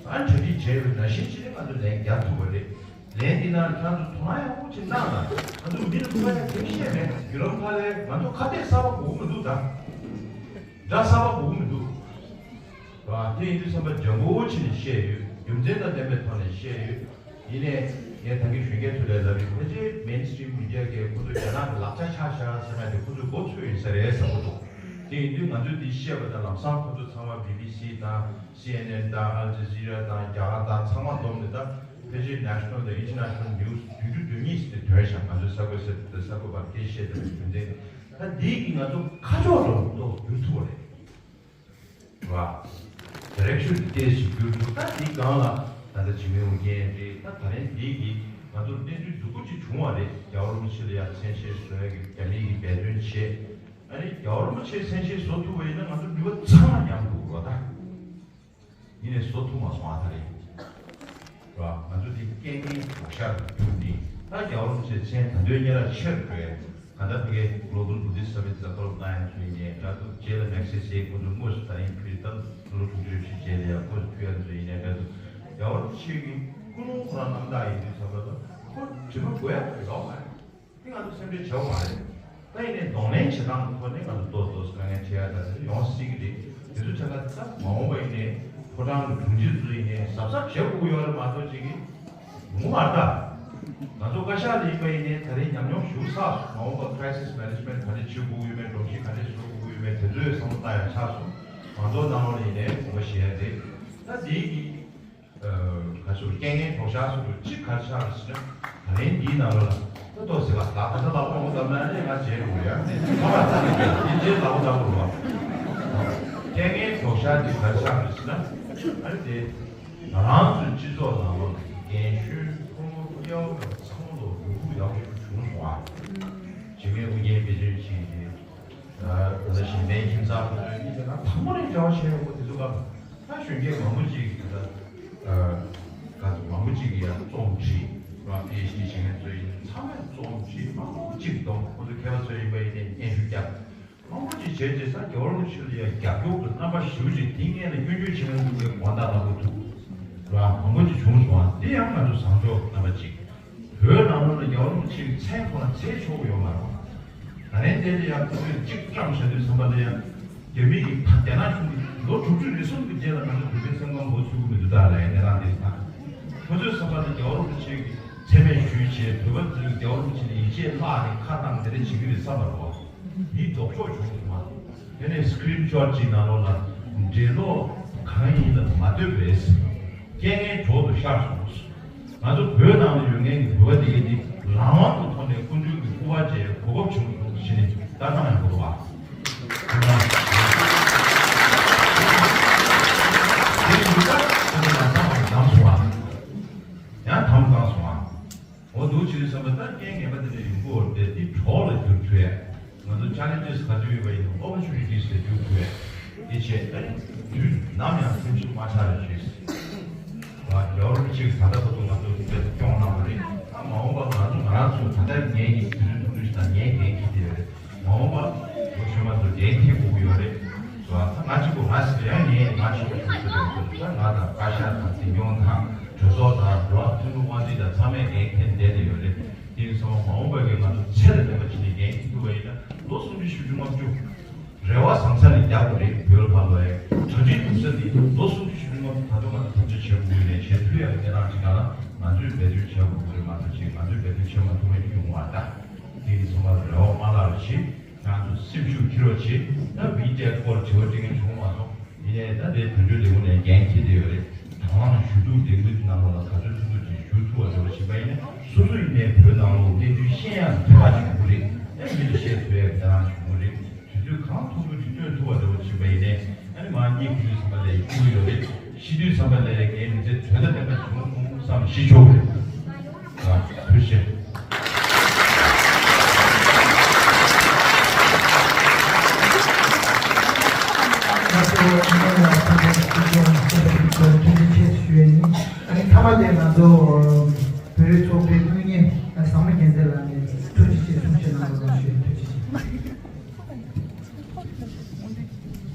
ཨ་གྲ་སྒྲིག་བྱས་པའི་ནང་བཞིན་བྱས་ནས་ང་ཚོ་ལན་རྒྱག་ཐུབ་པ་རེད། ལན་འདི་ནང་ལ་ཁྱེད་ཚོ་དོ་སྣང་ཡག་པོ་ཅིག་གནང་ན་ང་ཚོ་མི་ལ་ཐུག་ཡ་གང་བཤད་མེད། བརྒྱུད་ལམ་ཁག་ལས་ང་ཚོ་ཁ་གཏད་གསར་པ་དགོས་ཀྱི་མི་འདུག་ད། སྒྲ་གསར་པ་དགོས་ཀྱི་མི་འདུག། ར། དེ་ཡིན་དུས་བསམ་པ་འཇམ་པོ་བྱས་ནས་བཤད་ཡོད། རྒྱུ་མཚན་དང་ལྡན་པའི་ཐོག་ནས་བཤད་ཡོད། ཡིན་ནའི་ངས་ད་གིན་གཞོན་སྐྱེས་ཚོ་ལ་ལབ་ཡོད། ཕལ་ཆེར་མེན་སི་ཊི་རིམ་མི་ཌི་ཡ་གིས་ཁོ་ཚོ་རྒྱ་ནག་གི་ལག་ཆ་ཆགས་ཤག་ཟེར་ན་དེ་ཁོ་ཚོའི་མགོ་ཚོས་ཡིན་ས་རེད་བསམ་གྱི་འདུག། དེ་ཡིན་དུས་ང་ཚོས་འདི་བཤད་པ་དང་ལམ་སང་ཁོ་ཚོ་ཚང་མ་བི་བི་སི་དང་སི་ཨེན་ཨེན་དང་ཨལ་ཇི་ཟི་ར་དང་རྒྱ་གར་དང་ཚང་མ་བསྡོམས་ནས་ད་ཕལ་ཆེར་ནེ་ཤ་ནལ་དང་ཨིན་ཊར་ནེ་ཤ་ནལ་ནིའུ་སི་བདུན་ཅུ་དོན་གཉིས་ཟེར་ཏེ་ཐོན་ཤག། ང་ཚོའི་གསར་འགོད་ཟེར་ཏེ་གསར་འགོད་པར་སྐད་ཆ་བཤད་བསྡད་པའི་རྒྱུ་མཚན་ད་འདི་གིས་ང་ཚོ་ཁ་ཕྱོགས་འདྲ་པོ་ཏོག་བསྒྱུར་ཐུབ་པ་རེད། རེད་བ། ཌི་རེག་ཤོན་ཏོག་ཙམ་བསྒྱུར་ཐུབ། ད་འདི་སྒང་ལ་ད་ལྟ་འཇིགས་མེད་ཨོ་རྒྱན་རེད། ད་ད་རིང་འདི་གིས་ང་ཚོར་གནས་ཚུལ་སྡུག་པོ་ཅིག་བྱུང་བ་རེད། རྒྱལ་བ་རིན་པོ་ཆེ་ལ་ཡང་མཚན་ཤས་བཟོ་ཡ་གི་རྒྱ་མི་གིས་འབད་བརྩོན་བྱས། ཨ་ནི་རྒྱལ་བ་རིན་པོ་ཆེའི་མཚན་ཤས་བཟོ་ཐུབ་པ་ཡིན་ན་ང་ཚོ་འགྲུལ་པ་ཚང་མ་མཉམ་དུ་འགྲོ་ད། ཡིན་ནའི་བཟོ་ཐུབ་མ་སོང་ཨ་ད་རེས། ར། ང་ཚོ་འདི་རྐྱེན་ངན་གྲོགས་ཤར་དུ་གྱུར་ནི། ད་རྒྱལ་བ་རིན་པོ་ཆེ་མཚན་ད་དུང་སྔོན་ལ་ཆེར་འགྲོ་ཡ། གང་ལྟར་ཕ་གིའི་Global Buddhist Summit ལ་བློ་བཏང་ཡ་ཚོ་ཡིན་ནའི་འདྲ་འདུག། རྗེས་ལ་མེག་སེ་སེ་ཁོ་ཚོ་དངོས་སུ་ད་རིང་ཕུལ་ད་ལོ་དྲུག་ཅུ་རེ་བཞི་རྗེས་ལ་ཡང་དངོས་སུ་ཕུལ་ཡ་ཚོ་ཡིན་ནའི་འདྲ་འདུག། རྒྱལ་བ་རིན་པོ་ཆེ་གི་ཀུན་སློང་ཁོ་རང་རྣམ་དག་ཡིན་དུས་ཙམ་པ་ལ་ཁོ་དྲི་མ་དགོས་ཡ་ཡོད་མ་རེད། དེ་ང་ཚོ་སེམས་ཁྲལ་བྱེད་དགོས་མ་རེད། ད་ཡིན་ནའི་གདོང་ལེན་བྱེད་སྟངས་ཀྱི་ཐོག་ནས་ང་ཚོ་ཏོག་ཏོག་དཀའ་ངལ་འཕྲད་ཡ་ད་དེ་ཡོང་སྲིད་ཀྱི་རེད། དེ་ཚོ་ཆ་ཚང་ད་མ་འོངས་པ་ཡིན་ནའི་ཕོ་བྲང་གི་དྲུང་ཆེ་ཚོ་ཡིན་ནའི་གཟབ་གཟབ་བྱེད་དགོས་ཀྱི་ཡོད་རེད་མ་གཏོགས་ཅིག་གི་ཡོང་གི་མ་རེད་ད། ང་ཚོ་བཀའ་ཤག་ལ་ཡིན་པ་ཡིན་ནའི་ད་རེས་ཉམས་མྱོང་ཞིག་བསགས་སོང་། མ་འོངས་པ་crisis management ག་འདྲ་བྱེད་དགོས་ཀྱི་ཡོད་མེད། སྒྲོམ་གཞི་ག་འདྲ་བཟོ་དགོས་ཀྱི་ཡོད་མེད། དེ་ཚོའི་བསམ་བློ་བཏང་ཡ་ཆགས་སོང་། ང་ཚོ་ནང་ལོགས་ལ་ཡིན་ནའི་དགོངས་པ་བཞེས་ཡ་རེད། ད་དེ་གི་ག་ཚོད་རྐྱེན་ངན་གྲོགས་ཤར་སོགས་ཀྱི་གཅིག་ག་རེ་ཆགས་རེད་ཟེར་ན། ད་རིང་འདིའི་ནང་ལོགས་ལ་ད་ཏོག་ཟེར་བ་ད་ད་ལྟ་ལག་པ་འོ་ད་མ་ནས་ང་བྱེད་དགོས་ཡ་ནས་ཁ་བ་ད་ནས་བྱེད་རྗེས་ལག་པ་ད་དགོས་རོགས། རྐྱེན་ངན་གྲོགས་ཤར་འདི་ག་རེ་ཆགས་རེད་ཟེར་ན། ཨ་ནི་དེ་ང་རང་ཚོའི་སྤྱི་ཚོགས་ནང་ལོགས་ལ་རྒན་གཞོན་ཕོ་མོ་སྐྱ་བོ་ཚང་མ་ལོ་ལུས་ཕུག་ཡག་ཤོས་བྱུང་སོང་ཨ། འཇིགས་མེད་ཨོ་རྒྱན་དཔེ་སྟོན་བྱས་ཏེ། ད་ལྟ་གཞན་ཕན་ཁྱིམ་ཚང་ཁོ་ཚོའི་གཉིས་ཀྱི་ནང་དང་པོ་ནས་འབྲེལ་བ་བྱས་ཡོང་གི་དེ་ཚོ་ག་ད་གཞོན་སྐྱེས་མང་པོ་ཅིག་གིས་ད་ལྟ་ག་ཚོད་མང་པོ་ཅིག་གིས་ཡང་རྩོམ་བྲིས་ར། པི་ཨེཆ་ཌི་བྱེད་མཁན་ཚོ་ཡིན་ཚང་མས་རྩོམ་བྲིས་མང་པོ་ཅིག་འདུག། ཁོ་ཚོ་མཁས་པ་ཚོ་ཡིན་པ་ཡིན་ནའི་སྙན་ཞུ་བརྒྱབ་མང་པོ་ཅིག་བྱས་རྗེས་ས་རྒྱལ་བ་རིན་པོ་ཆེ་ལ་ཡང་རྒྱབ་སྐྱོར་གྱི་རྣམ་པ་ཞེ་པོ་ཅིག་དེ་སྔོན་ལ་སྐྱོན་བརྗོད་བྱེད་མཁན་ཚོ་གི་དགོངས་དག་ལྟ་བུ་འདུག་ར། མང་པོ་ཅིག་བྱུང་སོང་། དེ་ཡང་ང་ཚོ་བཟང་ཕྱོགས་རྣམ་པ་ཅིག། བོད་ནང་ལོགས་ལ་རྒྱལ་བ་རིན་པོ་ཆེའི་མཚན་ཁོ་ན་འཚོལ་ཆོག་གི་ཡོད་མ་རེད་པ། ད་ལན་དེ་ལ་ཡང་ཁོ་ཚོས་གཅིག་བཀྲམ་བཞག་དུས་ཙམ་པ་ལ་ཡང་རྒྱ་མི་གིས་ད་རྒྱ་ནག་གཞུང་གིས་ལོ་དྲུག་ཅུ་རེ་གསུམ་གྱི་རྗེས་ལ་ང་ཚོ་བོད་པའི་སེམས་ཁམས་མགོ་ཚོས་ཀྱི་མི་འདུག་ད་ལན་གནས་སྟངས་དེ་ད། ཁོ་ཚོའི་བསམ་པ་ལ་རྒྱལ་བ་རིན་པོ་ཆེ་གིས་མཚན་སྨད་ཞུས་བྱས་བོད་པ་ཚོས་རྒྱལ་བ་རིན་པོ་ཆེ་ལ་ཡིད་ཆེས་བརླག་ནས་ཁ་བཏང་དེ་འདྲ་བྱེད་ཀྱི་རེད་བསམ་པ་རེད་པ། འདི་ལྡོག་ཕྱོགས་བྱུང་སོང་བ། དེ་ནས་སི་ཀི་རིན་ཤོ་ཊི་ཅིག་ནང་ལོགས་ལ་འགྲེལ་ལོག་གང་ཡིན་ལ་མ་ལྟོས་པས། རྐྱེན་ངན་གྲོགས་སུ་ཤར་སོང་། ང་ཚོ་བོད་ནང་ལ་ཡོད་མཁན་གྱི་བོད་པ་དེ་གས་འདི་རང་དབང་དུ་ཐོག་ནས་སྐུ་མདུན་གྱི་སྐུ་པར་མཇལ་གོ་སྐབས་བྱུང་སོང་ཞེས་ནས་ལྟ་སྟངས་ཡང་གོ་བ། དེ་ཡིན་དུས་ད་ཁོ་ཚོ་ལ་ད་བར་བཏང་སོང་བ། ཡང་དམ་བཏང་སོང་བ། འོ་འདུག་བྱས་ཙང་ད་རྐྱེན་ངན་པ་དེ་འདྲ་ཡོང་གི་ཡོད་རེད་དེ། འདི་གྲོགས་ལ་བསྒྱུར་ཐུབ་ཡ། ང་ཚོ་ཆེ་ལེན་ཇེས་ག་ཚོད་ཡོད་པ་ཡིན་ནའང་ཨོ་པོར་ཅུ་ནི་ཊིས་ལ་བསྒྱུར་ཐུབ་ཡ། དེ་བྱས་ཨ་ནི་དུས་ནམ་ཡང་སེམས་ཤུགས་མ་ཆག་རེ་བྱོས། ང་རྒྱལ་བ་རིན་པོ་ཆེ་གིས་ད་ལྟ་བར་དུ་ང་ཚོ་དཔེ་སྐྱོང་གནང་བ་རེད། ད་མ་འོངས་པ་ང་ཚོ་ང་རང་ཚོ་ད་ལྟ་ངེད་ཀྱི་དུས་ཚོད་ཐུང་ཐུང་ཞིག་དང་ངས་འགན་འཁྱེར་བསྡད་ཡོད་རེད། མ་འོངས་པ་ལོ་གཞོན་པ་ཚོར་ འགན་འཁྱེར་བསྡད་དེ་ཡོད་རེད། དེ་ཡིན་ཙང་མ་འོངས་པ་གི་ང་ཚོ་ཚད་ལས་འདས་པ་བྱས་ནས་འགན་འཁྱེར་ཐུབ་པ་ཡིན་ན་ལོ་སུམ་ཅུ་བཞི་བཅུ་ལྔ་བཅུ། རེ་བ་བཟང་ས་ནས་རྒྱག་དགོས་རེད། བོད་ལ་ཕར་ལོག་ཡ་གྲ་སྒྲིག་སྒྲུབ་ས་འདི་ལོ་སུམ་ཅུ་བཞི་བཅུ་ལྔ་བཅུ་ད་དུང་ང་ཚོ་ཐབས་ཤེས་བྱེད་དགོས་ཡོད་ནས་བྱེད་ཐུབ་ཡ་གི་གནས་སྟངས་ཅིག་ནང་ལ་ང་ཚོས་འབད་བརྩོན་བྱེད་དགོས་ཀྱི་རེད། མ་གཏོགས་ཅིག་ང་ཚོས་འབད་བརྩོན་བྱེད་མ་ཐུབ་མཁན་ཅིག་ཡོང་བ་ད། དེ་ཡིན་ཙང་མ་རེ་བ་མ་བརླག་པ་བྱེད། ང་ཚོ་སེམས་ཤུགས་འཁྱེར་བ་བྱེད། ད་བི་ཏེག་སྐོར་དྲི་བ་དྲི་མཁན་བྱུང་མ་སོང་། ཡིན་ནའི་ད་ལྟའི་དོན་གཅོད་ལས་ཁུངས་ནས་འགན་འཁྱེར་བསྡད་ཡོད་རེད། དང་བླངས་ཞུ་གཏུག་ལས་འགུལ་ནང་ལོགས་ལ་ག་ཚོད་ཐུབ་ཐུབ་ཅིག་ཞུ་ཐུབ་པ་བྱེད་པ་ཞིག་ཡིན་ན་སོ་སོ་ཡིན་ནའི་བོད་ནང་ལོགས་གནས་ཚུལ་ཤེས་ཡག་ཐོན་ཡག་བྱུང་གི་རེད། ཨ་མི་ལ་བཤད་ཐུབ་ཡག་གི་ཐོན་ཡག་བྱུང་གི་རེད། དུས་ཚོད་གང་ཐུབ་ཐུབ་ཅིག་སྟོན་ཐུབ་པ་བྱེད་པ་ཡིན་ནའི་ཨ་ནི་མ་གཉིས་ཁུ་ཚུར་ཚང་མ་ལས་ཡིན་གྱི་ཡོད་རེད། ཤི་དུས་ཙམ་པ་ལས་ངའི་མི་ཚེ་དོན་དང་ལྡན་པ་བྱུང་སོང་བསམ་ཤི་ཆོག་རེད། ཐུགས་རྗེ་ཆེ། ང་ཚོ་ཐུགས་རྗེ་ཆེ་ཞུ་ཡ་ཡིན། ཨ་ནི་མཐའ་མ་དེ་ང་ཚོ་བོད་རིགས་ཚོགས་པའི་དངུལ་གཉེར་བཟང་མོ་རྒྱལ་མཚན་ལགས་ནས་ཐུགས་རྗེ་ཆེ་གསུང་བཤད་གནང་རོགས་གནང་ཞུ་ཡ་ཡིན། ཐུགས་རྗེ་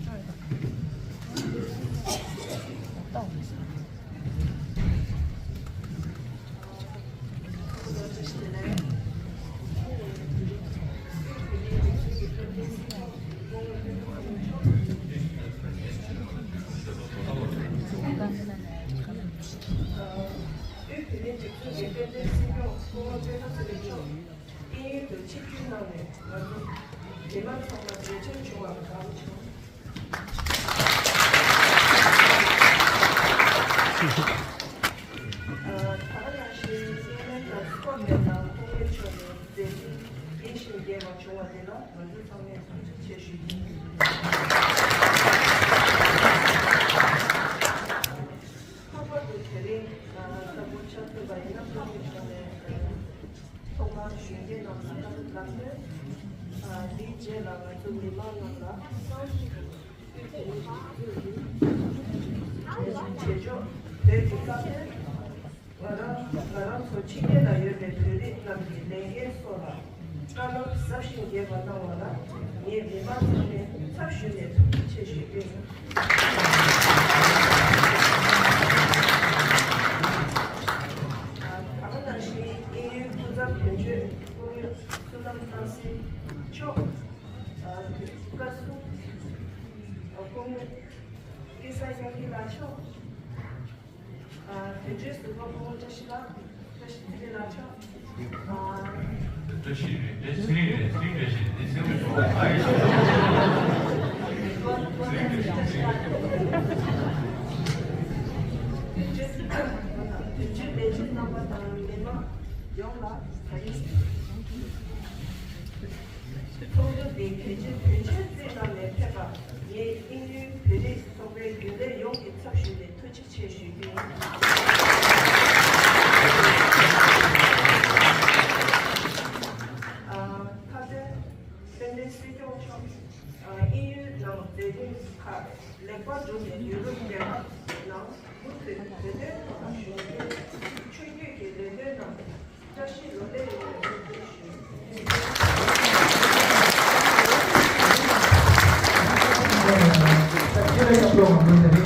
ཆེ། དབུས་བོད་མིའི་སྒྲིག་འཛུགས་ཀྱི་དཔལ་ལྡན་སྲིད་སྐྱོང་སྐུ་ངོ་པད་མ་ཚེ་རིང་མཆོག་དབྱིན་ཡུལ་དུ་ཆིབས་བསྒྱུར་གནང་ནས་ང་ཚོ་མི་མང་ཚང་མ་གྲོས་ཆོད་བྱུང་བར་དགའ་པོ་བྱུང་། ད་ག་ནང་བཞིན་བརྙན་ལེན་དང་སྐོར་ལས་དང་ཁོང་ཉིད་མཆོག་ནས་མཛད་འཕྲིན་དགྱེས་ཤིང་རྒྱས་པ་བྱུང་བ་དེ་ལ་ང་ཚོ་ཚང་མས་ཐུགས་རྗེ་ཆེ་ཞུ་རྒྱུ་ཡིན། ལྷག་པར་དུ་དེ་རིང་ལྟ་བུ་ཆ་མཚོན་པ་ཡིན་ན་ཁོང་ཉིད་མཆོག་ནས་ཚོགས་ཁང་གཞོན་སྐྱེས་རྣམས་ལ་བཀའ་སློབ་ལམ་སྟོན། འདིའི་རྗེས་ལ་ང་ཚོ་མི་མང་རྣམས་ལ་གསང་ཞིང་བྱེད་ཕྱོགས་བོད་ཀྱི་བཀའ་བློན། ང་རང་ང་རང་ཚོ་ཕྱི་རྒྱལ་ལ་ཡོད་པའི་བོད་རིགས་རྣམས་ཀྱི་ལས་འགན་སོགས་ལ་བཀའ་སློབ་ཟབ་ཞིང་རྒྱས་པ་གནང་བ་ལ་ངས་མི་མང་ཚང་མའི་ཚབ་ཞུས་ནས་ཐུགས་རྗེ་ཆེ་ཞུ་རྒྱུ་ཡིན། ད་ག་ནང་བཞིན་དབྱིན་ཡུལ་སྐུ་ཚབ་དོན་གཅོད་སྐུ་ངོ་བསོད་ནམས་བསྟན་འཛིན་མཆོག་བཀའ་ཟུར་སྐུ་ངོ་སྐལ་བཟང་དབྱངས་སྐྱིད་ལགས་མཆོག་དོན་གཅོད་ཟུར་པ་སྐུ་ངོ་བཀྲ་ཤིས་ལགས། བཀྲ་ཤིས་ཚེ་རིང་ལགས་མཆོག་བཀྲ་ཤིས་རེད། བཀྲ་ཤིས་ཚེ་རིང་རེད། ཚེ་རིང་བཀྲ་ཤིས་རེད། ཚེ་རིང་ཚེ་རིང་བཀྲ་ཤིས་ལགས། དོན་གཅོད་ལས་བྱེད་རྣམ་པ་དང་མི་མང་ཡོངས་ལ་ད་རིང་ཚོགས་འདུ་འདིའི་གལ་ཆེའི་དོན་ཆེན་བརྩིས་གནང་ནས་ཕེབས་པར་ངས་དབྱིན་ཡུལ་བོད་རིགས་ཚོགས་པའི་རྒྱུན་ལས་ཡོངས་ཀྱི་ཚབ་ཞུས་ནས་ཐུགས་རྗེ་ཆེ་ཞུ་རྒྱུ་ཡིན། ཨ། མཐའ་དོན། དཔལ་ལྡན་སྲིད་སྐྱོང་མཆོག་ཨ། དབྱིན་ཡུལ་ནང་མཛད་རིམ་ཁག་ལེགས་པར་གྲུབ་ནས་ཡུ་རོབ་རྒྱལ་ཁབ་ནང་མུ་མཐུད་བོད་དོན་ཐོག་གཞོན་སྐྱེས་ཆོས་བརྒྱུད་ཀྱི་ལས་དོན་ནང་བཀྲ་ཤིས་ལོ་ལེགས་ཡོང་བའི་སྨོན་འདུན་ཞུ།